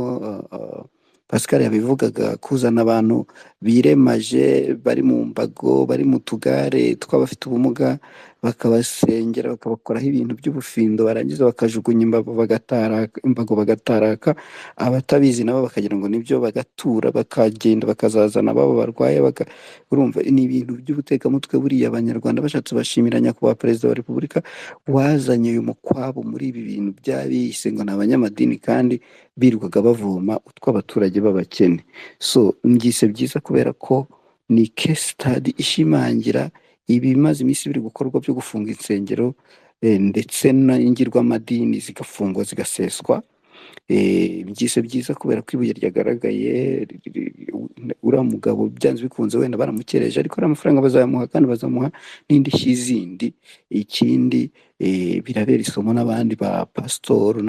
Pascal yabivugaga, kuzana abantu biremaje bari mu mbago, bari mu tugare tw'abafite ubumuga, bakabasengera bakabakoraho ibintu by'ubufindo, barangiza bakajugunya imbago bagataraka, imbago bagataraka, abatabizi nabo bakagira ngo nibyo, bagatura bakagenda bakazazana ababo barwaye urumva ni ibintu by'ubutekamutwe. Buriya Abanyarwanda bashatse bashimira nyakubahwa Perezida wa Repubulika wazanye uyu mukwabo muri ibi bintu by'abise ngo ni abanyamadini, kandi birirwaga bavoma utw'abaturage b'abakene. So mbyise byiza kubera ko ni case study ishimangira ibimaze iminsi biri gukorwa byo gufunga insengero, ndetse n'ingirwamadini zigafungwa zigaseswa. Byise byiza kubera ko ibuye ryagaragaye, uriya mugabo byanze bikunze wenda baramukereje, ariko ariya mafaranga bazayamuha kandi bazamuha n'indishyi zindi. Ikindi birabera isomo n'abandi ba pasitoru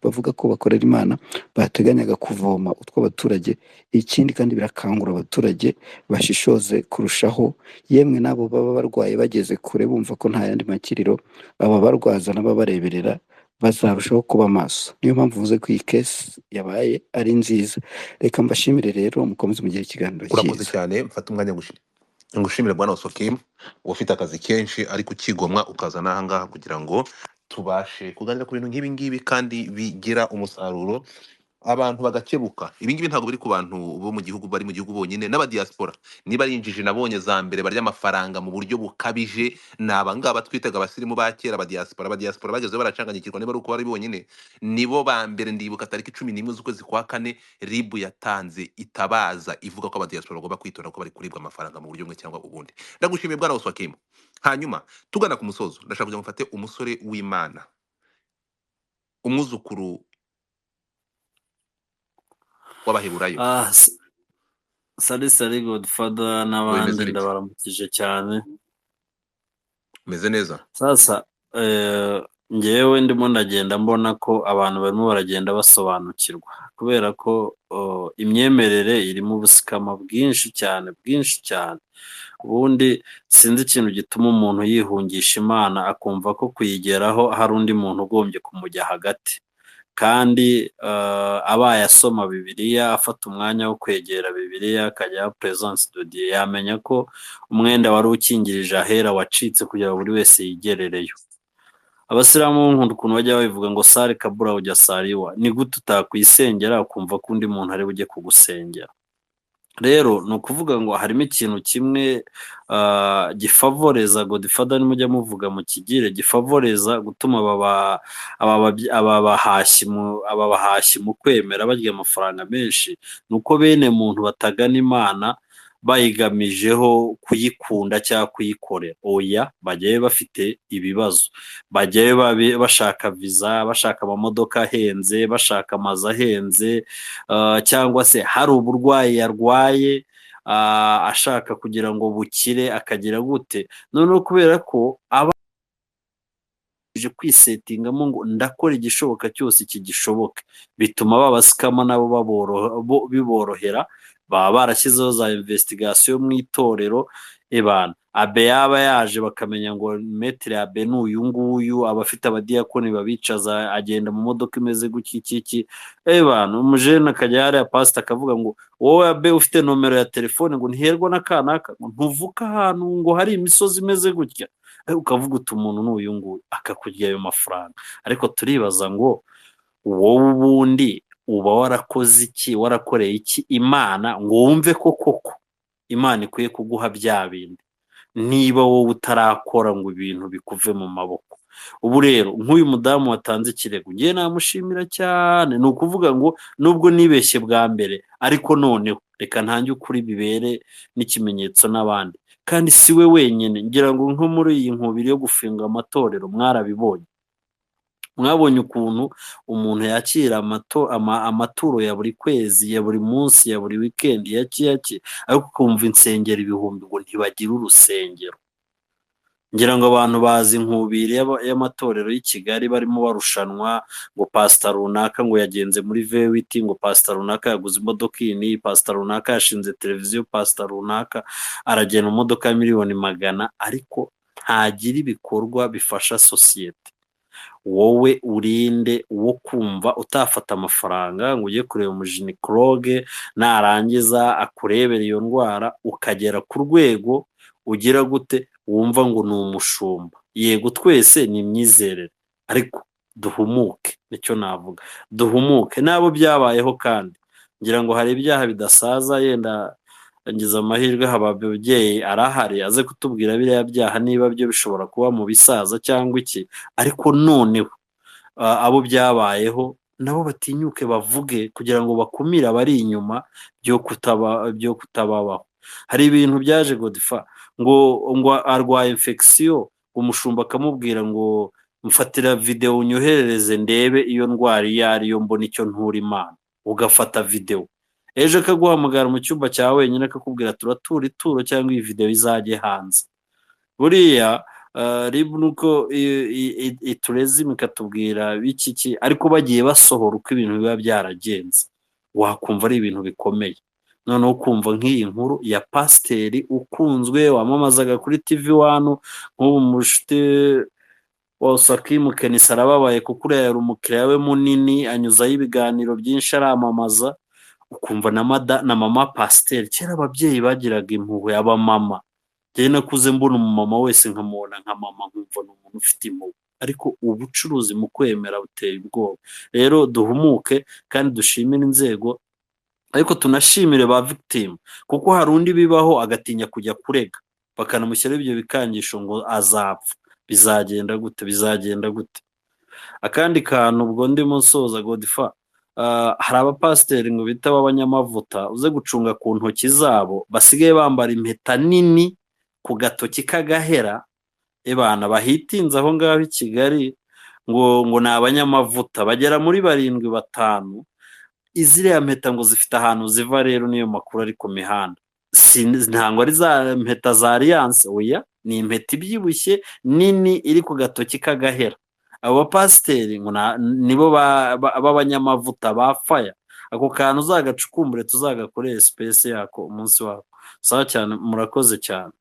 bavuga ko bakorera Imana bateganyaga kuvoma utw'abaturage. Ikindi kandi birakangura abaturage bashishoze kurushaho, yemwe n'abo baba barwaye bageze kure bumva ko nta yandi makiriro, aba barwaza n'ababareberera bazarushaho kuba maso. Niyo mpamvu mvuze ko iyi kesi yabaye ari nziza. Reka mbashimire rero, mukomeze mugire ikiganiro Urakoze cyiza. cyane. Mfate umwanya ngushimire bwana Osokim, ufite akazi kenshi ariko ukigomwa ukaza n'aha ngaha kugira ngo tubashe kuganira ku bintu nk'ibi ngibi kandi bigira umusaruro, abantu bagakebuka. Ibi ngibi ntabwo biri ku bantu bo mu gihugu, bari mu gihugu bonyine, n'abadiaspora. Niba ari injiji nabonye za mbere barya amafaranga mu buryo bukabije, ni abangaba twitaga abasirimu ba kera, abadiaspora. Abadiaspora bagezeho baracanganyikirwa, niba ari uko bari bonyine nibo ba mbere. Ndibuka tariki 11 z'ukwezi kwa kane, RIB yatanze itabaza ivuga ko abadiaspora bagomba kwitonda ko bari kuribwa amafaranga mu buryo bumwe cyangwa ubundi. Ndagushimiye bwana Oswakim. Hanyuma tugana ku musozo, ndashaka kugira ngo mfate umusore w'Imana, umwuzukuru w'Abaheburayo. Sali sali Godfather Ngo bimeze n'abandi, bite? ndabaramukije cyane. Meze neza. Sasa njyewe ndimo ndagenda mbona ko abantu barimo baragenda basobanukirwa, kubera ko imyemerere irimo ubusikama bwinshi cyane, bwinshi cyane. Ubundi sinzi ikintu gituma umuntu yihungisha Imana akumva ko kuyigeraho hari undi muntu ugombye kumujya hagati, kandi abaye asoma Bibiliya, afata umwanya wo kwegera Bibiliya, akajya presence de Dieu, yamenya ko umwenda wari ukingirije ahera wacitse kugira ngo buri wese yigerereyo. Abasilamu nkunda ukuntu bajya babivuga ngo sare kabura ujya sariwa, ni gute utakwisengera ukumva ko undi muntu ari bujye kugusengera? Rero ni ukuvuga ngo harimo ikintu kimwe gifavoreza Godfather, nimujya muvuga mu kigire, gifavoreza gutuma aba bahashyi mu kwemera barya amafaranga menshi, ni uko bene muntu batagana Imana bayigamijeho kuyikunda cyangwa kuyikorera. Oya, bajyayo bafite ibibazo, bajyayo bashaka viza, bashaka amamodoka ahenze, bashaka amazu ahenze, cyangwa se hari uburwayi yarwaye, ashaka kugira ngo bukire, akagira gute. Noneho kubera ko aba aje kwisetingamo ngo ndakora igishoboka cyose iki gishoboke, bituma babasikama nabo biborohera. Baba barashyizeho za investigation mu itorero, ebana abe yaba yaje bakamenya ngo metre abe ni uyu nguyu, aba afite abadiyakoni babicaza, agenda mu modoka imeze gutya iki iki, ebana umujene akajya hariya, pastor akavuga ngo wowe abe ufite nomero ya telefone ngo ntiherwa n'akanaka, ngo ntuvuka ahantu ngo hari imisozi imeze gutya, ukavuga uti umuntu ni uyu nguyu, akakurya ayo mafaranga. Ariko turibaza ngo wowe ubundi uba warakoze iki, warakoreye iki Imana ngo wumve ko koko Imana ikwiye kuguha bya bindi? Niba wowe utarakora ngo ibintu bikuve mu maboko. Ubu rero nk'uyu mudamu watanze ikirego, ngiye namushimira cyane. Ni ukuvuga ngo nubwo nibeshye bwa mbere, ariko noneho reka ntange ukuri bibere n'ikimenyetso n'abandi. Kandi si we wenyine, ngira ngo nko muri iyi nkubiri yo gufunga amatorero mwarabibonye. Mwabonye ukuntu umuntu yakira amaturo ya buri kwezi, ya buri munsi, ya buri weekend, ya ki, ariko ukumva insengero ibihumbi ngo ntibagira urusengero. Ngira ngo abantu bazi inkubiri y'amatorero y'i Kigali barimo barushanwa ngo pastor runaka ngo yagenze muri V8, ngo pastor runaka yaguze imodoka iyi n'iyi, pastor runaka yashinze televiziyo, pastor runaka aragenda mu modoka ya 100 miliyoni, ariko ntagira ibikorwa bifasha sosiyete. Wowe urinde wo kumva utafata amafaranga ngo ujye kureba umugynécologue, narangiza akurebera iyo ndwara, ukagera ku rwego ugira gute wumva ngo ni umushumba. Yego twese ni imyizerere, ariko duhumuke, nicyo navuga, duhumuke. N'abo byabayeho kandi ngira ngo hari ibyaha bidasaza, yenda ngize amahirwe haba ababyeyi arahari aze kutubwira biriya byaha niba byo bishobora kuba mu bisaza cyangwa iki, ariko noneho abo byabayeho nabo batinyuke bavuge kugira ngo bakumire abari inyuma byo kutababaho. Hari ibintu byaje Godfa ngo arwaye infection, umushumba akamubwira ngo mfatira video unyoherereze ndebe iyo ndwara iyo ariyo, mbona icyo ntura Imana. Ugafata video, ejo akaguhamagara mu cyumba cya wenyine akakubwira turatura ituro cyangwa iyi video izajye hanze. Buriya RIB nuko iturezima ikatubwira biki, ariko bagiye basohora uko ibintu biba byaragenze, wakumva ari ibintu bikomeye. Noneho ukumva nk'iyi nkuru ya pasiteri ukunzwe wamamazaga kuri TV One, nk'ubu mushuti wa Osakimu Kenisi arababaye kuko uriya yari umukiriya we munini, anyuzaho ibiganiro byinshi aramamaza. Ukumva na mama pasiteri, kera ababyeyi bagiraga impuhwe, abamama. Njyewe nakuze mbona umumama wese nkamubona nka mama, nkumva ni umuntu ufite impuhwe, ariko ubucuruzi mu kwemera buteye ubwoba. Rero duhumuke kandi dushimire inzego, ariko tunashimire ba victim, kuko hari undi bibaho agatinya kujya kurega, bakanamushyiraho ibyo bikangisho ngo azapfa, bizagenda gute, bizagenda gute. Akandi kantu ubwo ndimo nsoza Godfa, hari abapasiteri ngo bita b'abanyamavuta, uze gucunga ku ntoki zabo basigaye bambara impeta nini ku gatoki k'agahera, ebana bahitinze aho ngaho i Kigali ngo ni abanyamavuta bagera muri 7 5. Iziriya mpeta ngo zifite ahantu ziva, rero niyo makuru ari ku mihanda, ntabwo ari za mpeta za alliance, oya, ni impeta ibyibushye nini iri ku gatoki k'agahera. Abo bapasiteri ngo nibo b'abanyamavuta ba faya. Ako kantu uzagacukumbure, tuzagakorere space yako umunsi wako. Sawa cyane, murakoze cyane.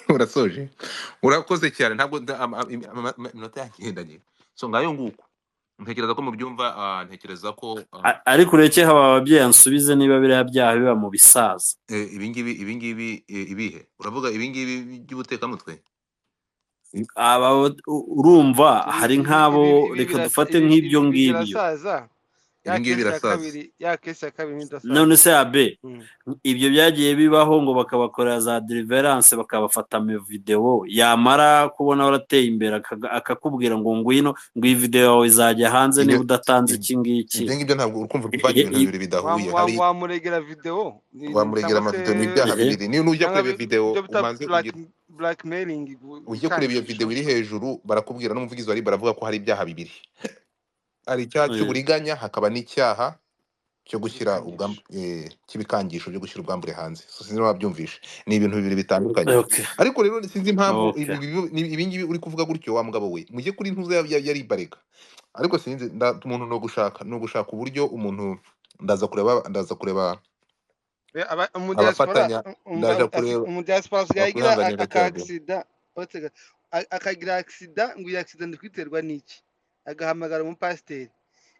Urasoje, urakoze cyane. Ntabwo iminota yagendanye, so ngayo nguko ntekereza ko mubyumva, ntekereza ko Ariko ureke haba ababyeyi ansubize niba biriya byaha biba mu bisaza. Ibingibi ibihe uravuga? Ibingibi by'ubutekamutwe? Aba urumva Ibi hari ibi nk'abo, ibi ibi reka birasa dufate ibi nk'ibyo ibi ibi ngibyo. birasaza. Ya Ibingibi kesi ya birasaza. kabiri, ya kesi ya kabiri ntidasaza. None se abe ibyo byagiye bibaho ngo bakabakorera za deliverance, bakabafata mu video, yamara kubona warateye imbere akakubwira ngo ngwino, ngo iyi video yawe izajya hanze Ibyo niba udatanze iki ngiki. Ibyo ngibyo ntabwo ukumva kuvanga ibintu bibiri bidahuye. Hari Wamuregera video wamuregera cyangwa se amavideo, ni ibyaha bibiri. Niyo nujya cyangwa kureba iyo video ibyo bita umanze ugira blackmailing, ujye kureba iyo gukangisha. video iri hejuru, barakubwira n'umuvugizi wa RIB baravuga ko hari ibyaha bibiri, hari icyaha cy'uburiganya, hakaba n'icyaha cyo gushyira Ibikangisho. cy'ibikangisho byo gushyira ubwambure hanze. So sinzi niba wabyumvishe, ni ibintu bibiri bitandukanye. Ariko rero sinzi impamvu ibi ngibi uri kuvuga gutyo wa mugabo we, mujye kuri ntuza ya RIB areka. Ariko sinzi umuntu no gushaka uburyo umuntu ndaza kureba Umudiaspora abafatanya, ndaje kureba umudiaspora asigaye agira wakwihanganira aka gato. accident, uretse akagira accident, ngo iyi accident ndi kwiterwa n'iki, agahamagara umupasiteri,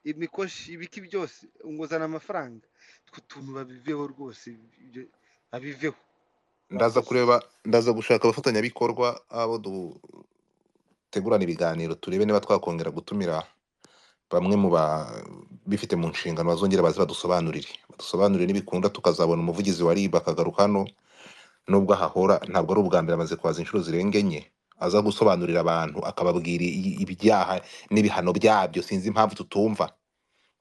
imikoshi, ibiki byose, ngo zana amafaranga. Utwo tuntu babiveho rwose, ibyo babiveho. Ndaza Murakoze. kureba, ndaza gushaka abafatanyabikorwa abo dutegurana ibiganiro, turebe niba twakongera gutumira Bamwe mu bifite mu nshingano bazongera baze badusobanurire, badusobanurire nibikunda tukazabona umuvugizi wa RIB akagaruka hano, nubwo ahahora ntabwo ari ubwa mbere, amaze kuhaza inshuro zirenga enye aza gusobanurira abantu akababwira ibyaha n'ibihano byabyo. Sinzi impamvu tutumva,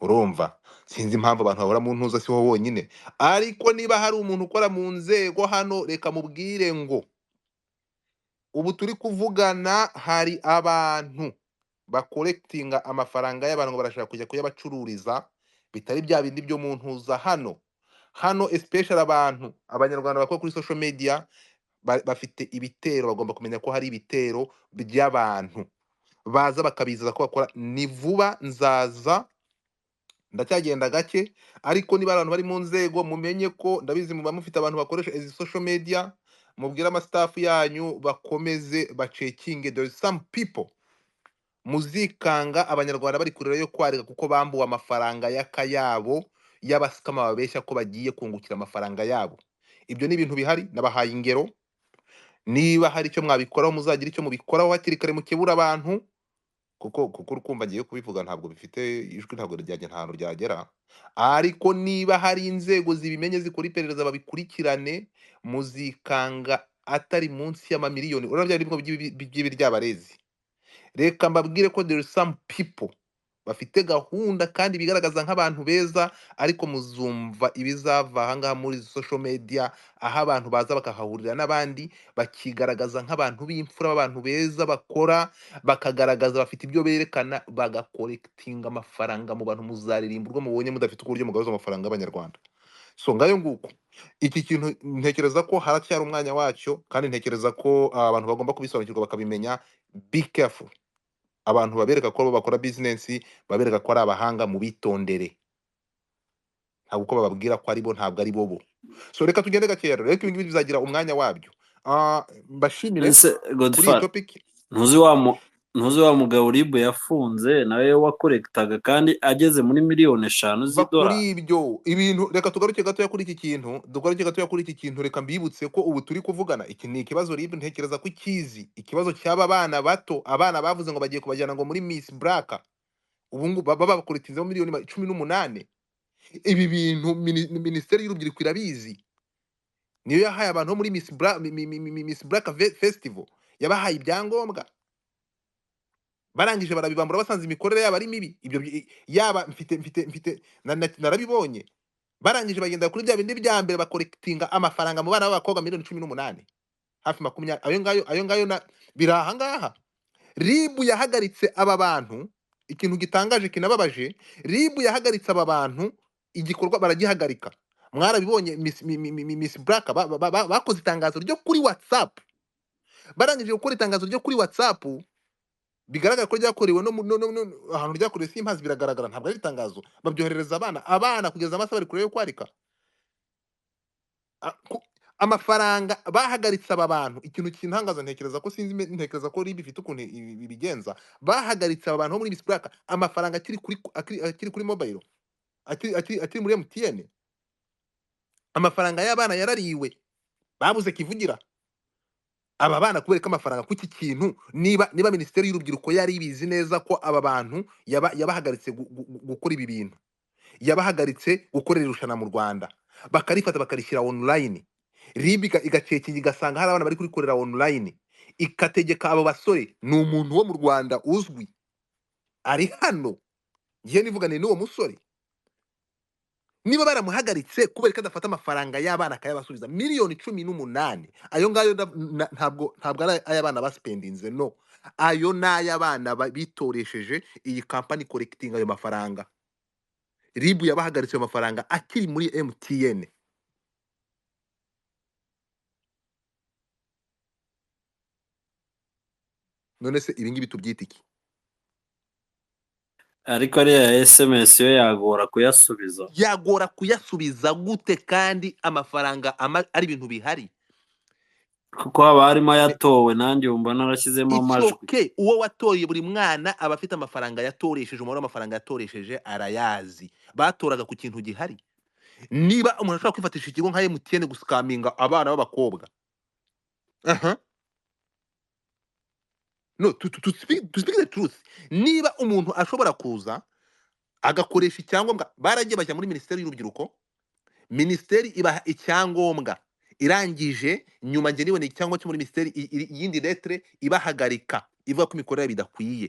urumva, sinzi impamvu abantu bahora mu ntuza, siho wonyine. Ariko niba hari umuntu ukora mu nzego hano, reka mubwire ngo ubu turi kuvugana hari abantu bakorekitinga amafaranga y'abantu ngo barashaka kujya kuyabacururiza, bitari bya bindi byo mu ntuza hano hano, especially abantu abanyarwanda bakora kuri social media bafite ibitero, bagomba kumenya ko hari ibitero by'abantu baza bakabizaza ko bakora. Ni vuba nzaza, ndacyagenda gake, ariko niba abantu bari mu nzego mumenye ko ndabizi muba mufite abantu bakoresha izi social media, mubwire amastaff yanyu bakomeze bacekinge. There is some people muzikanga abanyarwanda bari kurira yo kwarika kuko bambuwe amafaranga y'akayabo y'abasikama babeshya ko bagiye kungukira amafaranga yabo. Ibyo ni ibintu bihari, nabahaye ingero. Niba hari icyo mwabikoraho muzagira icyo mubikoraho hakiri kare, mukebura abantu, kuko urukumva ngiye kubivuga ntabwo bifite ijwi, ntabwo ryajya nta hantu ryagera. Ariko niba hari inzego zibimenye zikora iperereza babikurikirane, muzikanga atari munsi y'amamiliyoni. Urabona bya bimwe by'ibiryabarezi. Reka mbabwire ko there is some people bafite gahunda kandi bigaragaza nk'abantu beza, ariko muzumva ibizava ahangaha muri social media, aho abantu baza bakahahurira n'abandi bakigaragaza nk'abantu b'imfura, b'abantu beza bakora, bakagaragaza bafite ibyo berekana, bagakorekitinga amafaranga mu bantu. Muzaririmba urwo mubonye mudafite uburyo mugaruza amafaranga y'abanyarwanda. So ngayo nguko, iki kintu ntekereza ko haracyari umwanya wacyo, kandi ntekereza ko abantu bagomba kubisobanukirwa bakabimenya. Be careful, abantu babereka ko bakora business, babereka ko ari abahanga, mu bitondere, ntabwo uko bababwira ko ari bo, ntabwo ari bo. So reka tugende gakeya rero, reka ibi ngibi bizagira umwanya wabyo. Mbashimire Ese kuri iyi Godfather, topic. ntuzi wa mugabo RIB yafunze nawe wakorekitaga kandi ageze muri miliyoni 5 Va kuri z'idolari. ibyo ibintu, reka tugaruke gatoya kuri iki kintu, tugaruke gatoya kuri iki kintu. Reka mbibutse ko ubu turi kuvugana iki ni ikibazo RIB ntekereza ko ikizi, ikibazo cy'aba bana bato, abana bavuze ngo bagiye kubajyana ngo muri Miss Black, ubu ngubu baba bakoretinzemo miliyoni 18. Ibi bintu minisiteri y'urubyiruko irabizi, niyo yahaye abantu bo muri Miss Black, Miss Black Festival, yabahaye ibyangombwa, barangije barabibambura basanze imikorere yabo ari mibi. Ibyo yaba mfite narabibonye. Barangije bagenda kuri bya bindi bya mbere bakorekitinga amafaranga mu bana b'abakobwa miliyoni 18, hafi 20. Ayo ngayo na biri aha ngaha. RIB yahagaritse aba bantu, ikintu gitangaje kinababaje, RIB yahagaritse aba bantu, igikorwa baragihagarika. Mwarabibonye Miss Black bakoze itangazo ryo kuri WhatsApp, barangije gukora itangazo ryo kuri WhatsApp bigaragara ko ryakorewe no ahantu ryakorewe simpazi, biragaragara ntabwo ari itangazo, babyoherereza abana kugeza amasaha bari kure yo kwarika. Amafaranga bahagaritse aba bantu. Ikintu kintangaza, ntekereza ko sinzi, ntekereza ko RIB ifite ukuntu ibigenza. Bahagaritse aba bantu bo muri Miss Black amafaranga akiri kuri mobile, akiri muri MTN, amafaranga y'abana yarariwe, babuze kivugira. Aba bana kubereka amafaranga kuki kintu, niba minisiteri y'urubyiruko yari ibizi neza ko aba bantu yabahagaritse gukora ibi bintu, yabahagaritse gukorera irushanwa mu Rwanda, bakarifata bakarishyira online, RIB igacekinga igasanga hari abana bari kurikorera online, ikategeka abo basore. Ni umuntu wo mu Rwanda uzwi, ari hano, ngiye nivugane n'uwo musore. Niba baramuhagaritse kubera ko adafata amafaranga y'abana akayabasubiza miliyoni 18, ayo ngayo ntabwo ari ay'abana basipendinze, no, ayo ni ay'abana bitoresheje iyi kampani korekitinga ayo mafaranga. RIB yabahagaritse ayo mafaranga akiri muri MTN. None se ibi ngibi tubyita iki? Ariko ariya SMS yo yagora kuyasubiza. Yagora kuyasubiza gute kandi amafaranga ari ibintu bihari? Kuko haba harimo ayatowe, nanjye wumva narashyizemo It's amajwi. okay. Uwo watoye buri mwana aba afite amafaranga yatoresheje, umubare w'amafaranga yatoresheje arayazi. Batoraga ku kintu gihari. Niba umuntu ashobora kwifatisha ikigo nka MTN gusikaminga abana b'abakobwa, no, to speak the truth, niba umuntu ashobora kuza Agakoresha icyangombwa. Baragiye bajya muri minisiteri y'urubyiruko, minisiteri ibaha icyangombwa, irangije nyuma njye niboneye icyangombwa cyo muri minisiteri, iyindi letere ibahagarika ivuga ko imikorere bidakwiye.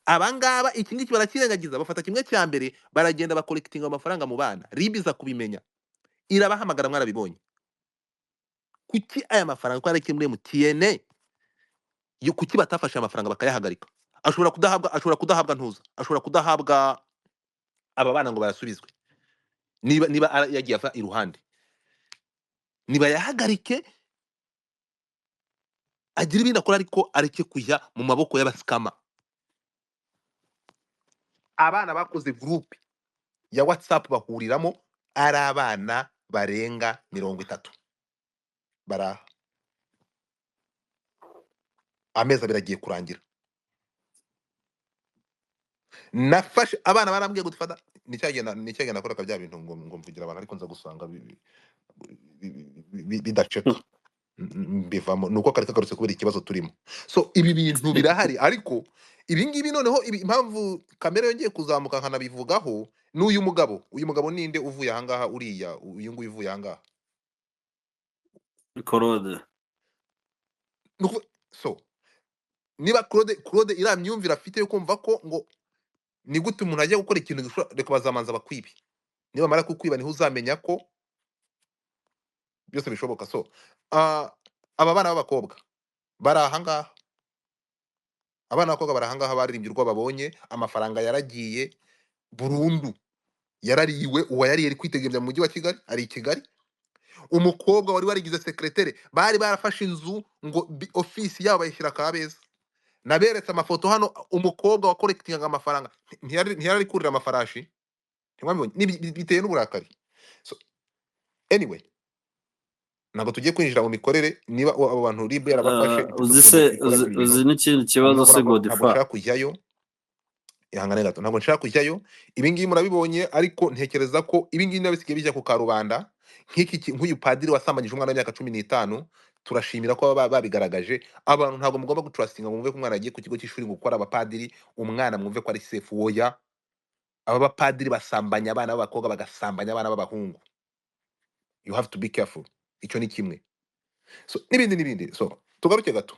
Abangaba iki ngiki barakirengagiza, bafata kimwe cya mbere, baragenda bakolekitinga amafaranga mu bana. RIB iza kubimenya, irabahamagara, mwarabibonye. Kuki aya mafaranga ko ari muri MTN yo, kuki batafashe amafaranga bakayahagarika? Ashobora kudahabwa, ashobora kudahabwa ntuza, ashobora kudahabwa aba bana ngo bayasubizwe. Niba yagiye ava iruhande, nibayahagarike agira ibindi akora, ariko areke kujya mu maboko y'abasikama. Abana bakoze groupe ya WhatsApp bahuriramo ari abana barenga 30, bara amezi 2 agiye kurangira. Nafashe abana barambwiye ngo dufata nicyagiye nakoraga bya bintu ngo mvugira abantu, ariko nza gusanga bidaceka, mbivamo nuko kari kagarutse kubera ikibazo turimo. So ibi bintu birahari, ariko ibi ngibi noneho impamvu kamere yongeye kuzamuka nkanabivugaho ni uyu mugabo. Uyu mugabo ninde uvuye ahangaha? Uriya uyu nguyu uvuye ahangaha Claude. So niba Claude iriya myumvire afite yo kumva ko ngo ni gute umuntu ajya gukora ikintu gishobora, reka bazamanza bakwibe, nibamara kukwiba niho uzamenya ko byose bishoboka. So aba bana b'abakobwa bari ahangaha, abana b'abakobwa bari ahangaha baririmbye urwo babonye, amafaranga yaragiye burundu, yarariwe. Uwa yari yari kwitegembya mu mujyi wa Kigali, ari i Kigali. Umukobwa wari warigize sekretere, bari barafashe inzu ngo ofisi yabo bayishyira Kabeza. Naberetse amafoto hano, umukobwa wakorekitingaga amafaranga ntiyari ari kurira amafarashi, ntimwabibonye? Biteye n'uburakari. So anyway, ntabwo tugiye kwinjira mu mikorere. Niba abo bantu RIB yarabafashe, Uzi se uzi n'ikindi kibazo se ntabwo Godfa? nshaka kujyayo, ihangane gato, ntabwo nshaka kujyayo. Ibi ngibi murabibonye, ariko ntekereza ko ibi ngibi nabyo bisigaye bijya ku karubanda. Nk'iki nk'uyu padiri wasambanyije umwana w'imyaka 15, turashimira ko baba babigaragaje. Abantu ntabwo mugomba gutrustinga ngo mwumve ko umwana agiye ku kigo cy'ishuri gukora abapadiri, umwana mwumve ko ari safe. Woya, aba bapadiri basambanya abana b'abakobwa, bagasambanya abana b'abahungu. You have to be careful. Icyo ni kimwe. So n'ibindi n'ibindi. So tugaruke gato,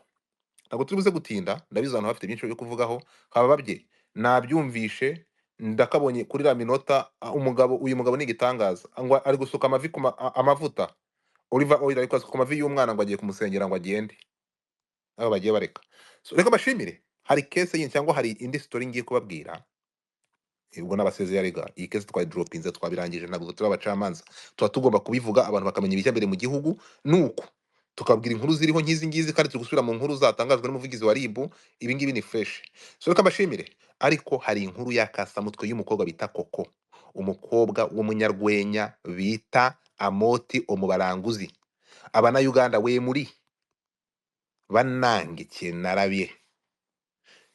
ntabwo turi buze gutinda, ndabizi abantu bafite byinshi byo kuvugaho. Haba babye nabyumvishe, ndakabonye kuri la minota. Umugabo, uyu mugabo ni igitangaza, ngo ari gusuka amavi ku amavuta olive oil, ariko asuka ku mavi y'umwana ngo agiye kumusengera ngo agende. Abo bagiye bareka. So reka mbashimire. Hari case yindi cyangwa hari indi story ngiye kubabwira. Ubwo n'abasezeye arega, iyi case twayidropinze, twabirangije, ntabwo turi abacamanza, tuba tugomba kubivuga abantu bakamenya ibijya mbere mu gihugu, nuko tukabwira inkuru ziriho nk'izi ngizi, kandi turi gusubira mu nkuru zatangajwe n'umuvugizi wa RIB. Ibi ngibi ni fresh. So reka mbashimire. Ariko hari inkuru y'akasamutwe y'umukobwa bita Koko, umukobwa w'umunyarwenya bita Amoti Omubaranguzi. Aba na Uganda we muri banange kinarabye.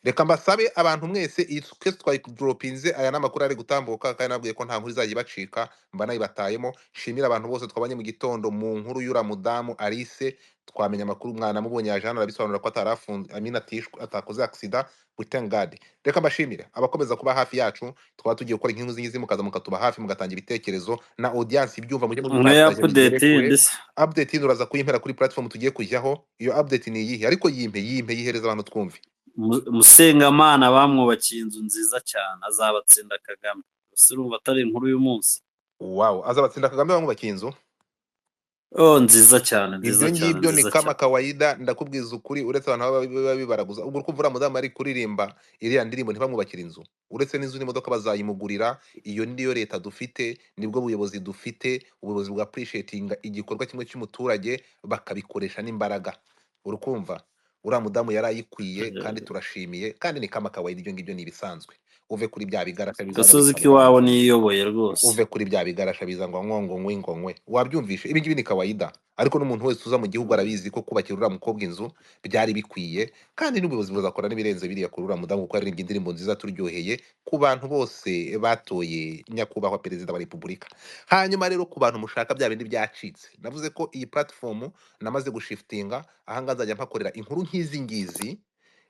Reka mbasabe abantu mwese, iyi twese twayidropinze, aya ni amakuru ari gutambuka, kandi nabwiye ko nta nkuru izajya ibacika, mba nayibatayemo. Nshimira abantu bose twabanye mu gitondo mu nkuru y'ura mudamu Alice, twamenya amakuru, umwana mubonye yaje hano arabisobanura ko atarafunze, Amina atishwe, atakoze accident. We thank God. Reka mbashimire abakomeza kuba hafi yacu, twaba tugiye gukora inkuru z'ingizi, mukaza mukatuba hafi, mugatanga ibitekerezo na audience ibyumva, mujye Nkuru ya mubipartage bigere update kure. ndetse Update yindi uraza kuyimpera kuri platform tugiye kujyaho. Iyo update ni iyihe? Ariko yimpe yihereza abantu twumve. Musengamana bamwubakiye inzu nziza cyane, azabatsinda Kagame. Ese urumva atari inkuru y'umunsi? Wow, azabatsinda Kagame bamwubakiye inzu. Oh, nziza cyane, Ibyo nziza cyane, ngibyo ni nziza kama cyane. kawaida, ndakubwiza ukuri. Uretse abantu baba bibaraguza, ubwo uri kumva mudamu ari kuririmba iriya ndirimbo ntibamwubakira inzu, uretse n'inzu n'imodoka bazayimugurira. Iyo niyo leta dufite, nibwo buyobozi dufite, ubuyobozi bwa appreciating igikorwa kimwe cy'umuturage bakabikoresha n'imbaraga. Urukumva uriya mudamu yari ayikwiye, kandi turashimiye, kandi ni kama kawaida, ibyo ngibyo ni ibisanzwe. Uve kuri bya bigarasha biza ngo Gasozi bikarubanda, k'iwabo niyoboye rwose. uve kuri bya bigarasha biza ngo ngo ngwe ngo ngwe, wabyumvishe? Ibi ngibi ni kawaida, ariko n'umuntu wese uza mu gihugu arabizi ko kubakira uriya mukobwa inzu byari bikwiye, kandi n'ubuyobozi buzakora n'ibirenze biriya kuri uriya mudamu, kuko yaririmbye indirimbo nziza turyoheye ku bantu bose batoye nyakubahwa perezida wa repubulika. Hanyuma rero ku bantu mushaka bya bindi byacitse, navuze ko iyi platform namaze gushiftinga, ahangaha nzajya mpakorera inkuru nk'izi ngizi.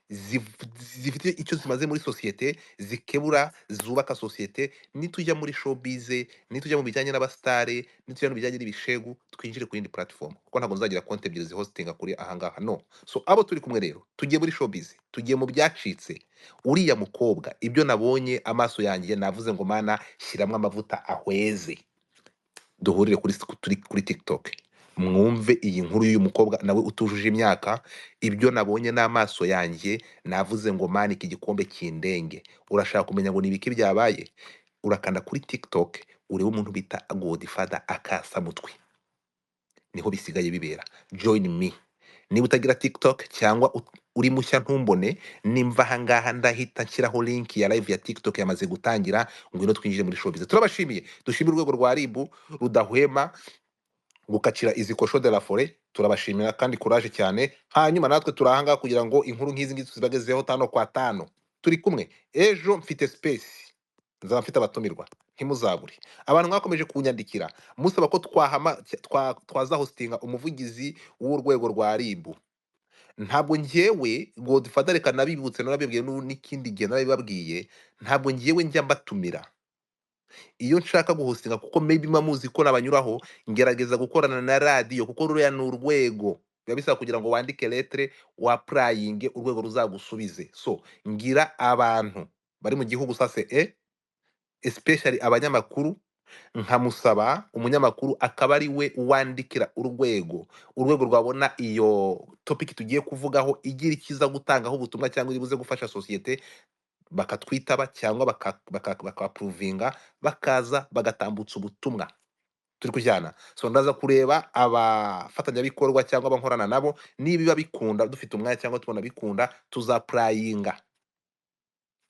zifite icyo zimaze muri sosiyete, zikebura, zubaka sosiyete. Nitujya muri showbiz, nitujya mu bijyanye n'abasitare, nitujya mu bijyanye n'ibishegu, twinjire ku yindi platform, kuko ntabwo nzagira konti ebyiri zihostinga kuri ahangaha. No, so abo turi kumwe rero, tugiye muri showbiz, tugiye mu byacitse. Uriya mukobwa, ibyo nabonye amaso yanjye, navuze ngo mana shyiramo amavuta ahweze. Duhurire kuri TikTok, mwumve iyi nkuru y'uyu mukobwa nawe utujuje imyaka. Ibyo nabonye n'amaso yanjye, navuze ngo mana iki gikombe kindenge. Urashaka kumenya ngo ni ibiki byabaye? Urakanda kuri TikTok urebe umuntu bita Godfather akasamutwe, niho bisigaye bibera. Join me niba utagira TikTok cyangwa uri mushya ntumbone. Nimva ahangaha ndahita nshyiraho link ya live ya TikTok yamaze gutangira. Ngwino twinjire muri showbiz. Turabashimiye, dushimire urwego rwa RIB rudahwema gukacira izi kosho de la forêt. Turabashimira kandi courage cyane. Hanyuma natwe turi ahangaha kugira ngo inkuru nk'izi ngizi tuzibagezeho tano kwa tano. Turi kumwe ejo, mfite space, nzaba mfite abatumirwa, ntimuzabure. Abantu mwakomeje kunyandikira musaba ko twaza hostinga umuvugizi w'urwego rwa RIB. Ntabwo njyewe Godfather, reka nabibutse, narabibwiye n'ikindi gihe narabibabwiye, ntabwo njyewe njya mbatumira iyo nshaka guhostinga, kuko maybe muba muzi ko nabanyuraho. Ngerageza gukorana na radiyo, kuko ruriya ni urwego biba bisaba kugira ngo wandike lettre wapurayinge, urwego ruzagusubize. So ngira abantu bari mu gihugu sase especially abanyamakuru, nkamusaba umunyamakuru akaba ari we wandikira urwego, urwego rwabona iyo topic tugiye kuvugaho igira ikiza gutangaho ubutumwa cyangwa iri buze gufasha sosiyete, bakatwitaba cyangwa bakapuruvinga, bakaza bagatambutsa ubutumwa. Turi kujyana. So ndaza kureba abafatanyabikorwa cyangwa abankorana nabo, niba bikunda dufite umwanya cyangwa tubona bikunda, tuzapurayinga.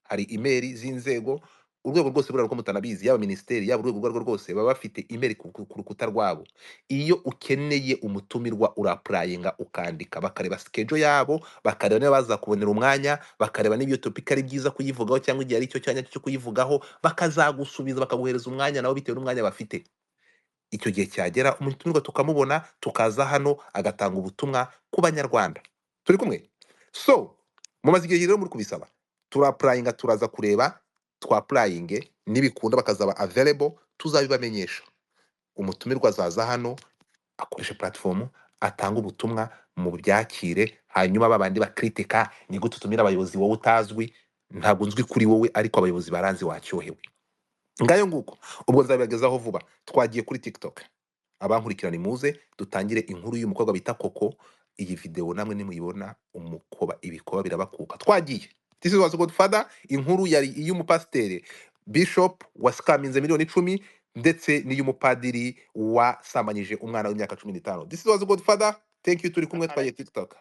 Hari imeri z'inzego, urwego rwose buriya rwo mutanabizi, yaba minisiteri, yaba urwego urwo arirwo rwose, baba bafite imeri ku rukuta rwabo. Iyo ukeneye umutumirwa urapurayinga, ukandika, bakareba sikejo yabo, bakareba niba bazakubonera umwanya, bakareba niba iyo topic ari byiza kuyivugaho cyangwa igihe ari cyo cyanya cyo kuyivugaho, bakazagusubiza bakaguhereza umwanya nabo bitewe n'umwanya bafite. Icyo gihe cyagera umutumirwa tukamubona, tukaza hano agatanga ubutumwa ku banyarwanda. Turi kumwe. So mumaze igihe rero muri kubisaba, turapurayinga, turaza kureba twapurayinge, nibikunda bakazaba available tuzabibamenyesha. Umutumirwa azaza hano akoreshe platform, atanga ubutumwa mu byakire. Hanyuma babandi bakritika, ni gute utumira abayobozi wowe utazwi? Ntabwo nzwi kuri wowe, ariko abayobozi baranzi, wacyohewe. Ngayo nguko, ubwo nzabibagezaho vuba. Twagiye kuri TikTok, abankurikirana muze dutangire inkuru y'umukobwa bita Koko. Iyi video namwe nimuyibona umukoba ibikoba birabakuka. Twagiye. This was Godfather. Inkuru yari iy'umupasiteri Bishop wasikaminze miliyoni 10, ndetse n'iy'umupadiri wasambanyije umwana w'imyaka 15. This was Godfather, thank you. Turi kumwe, twagiye TikTok.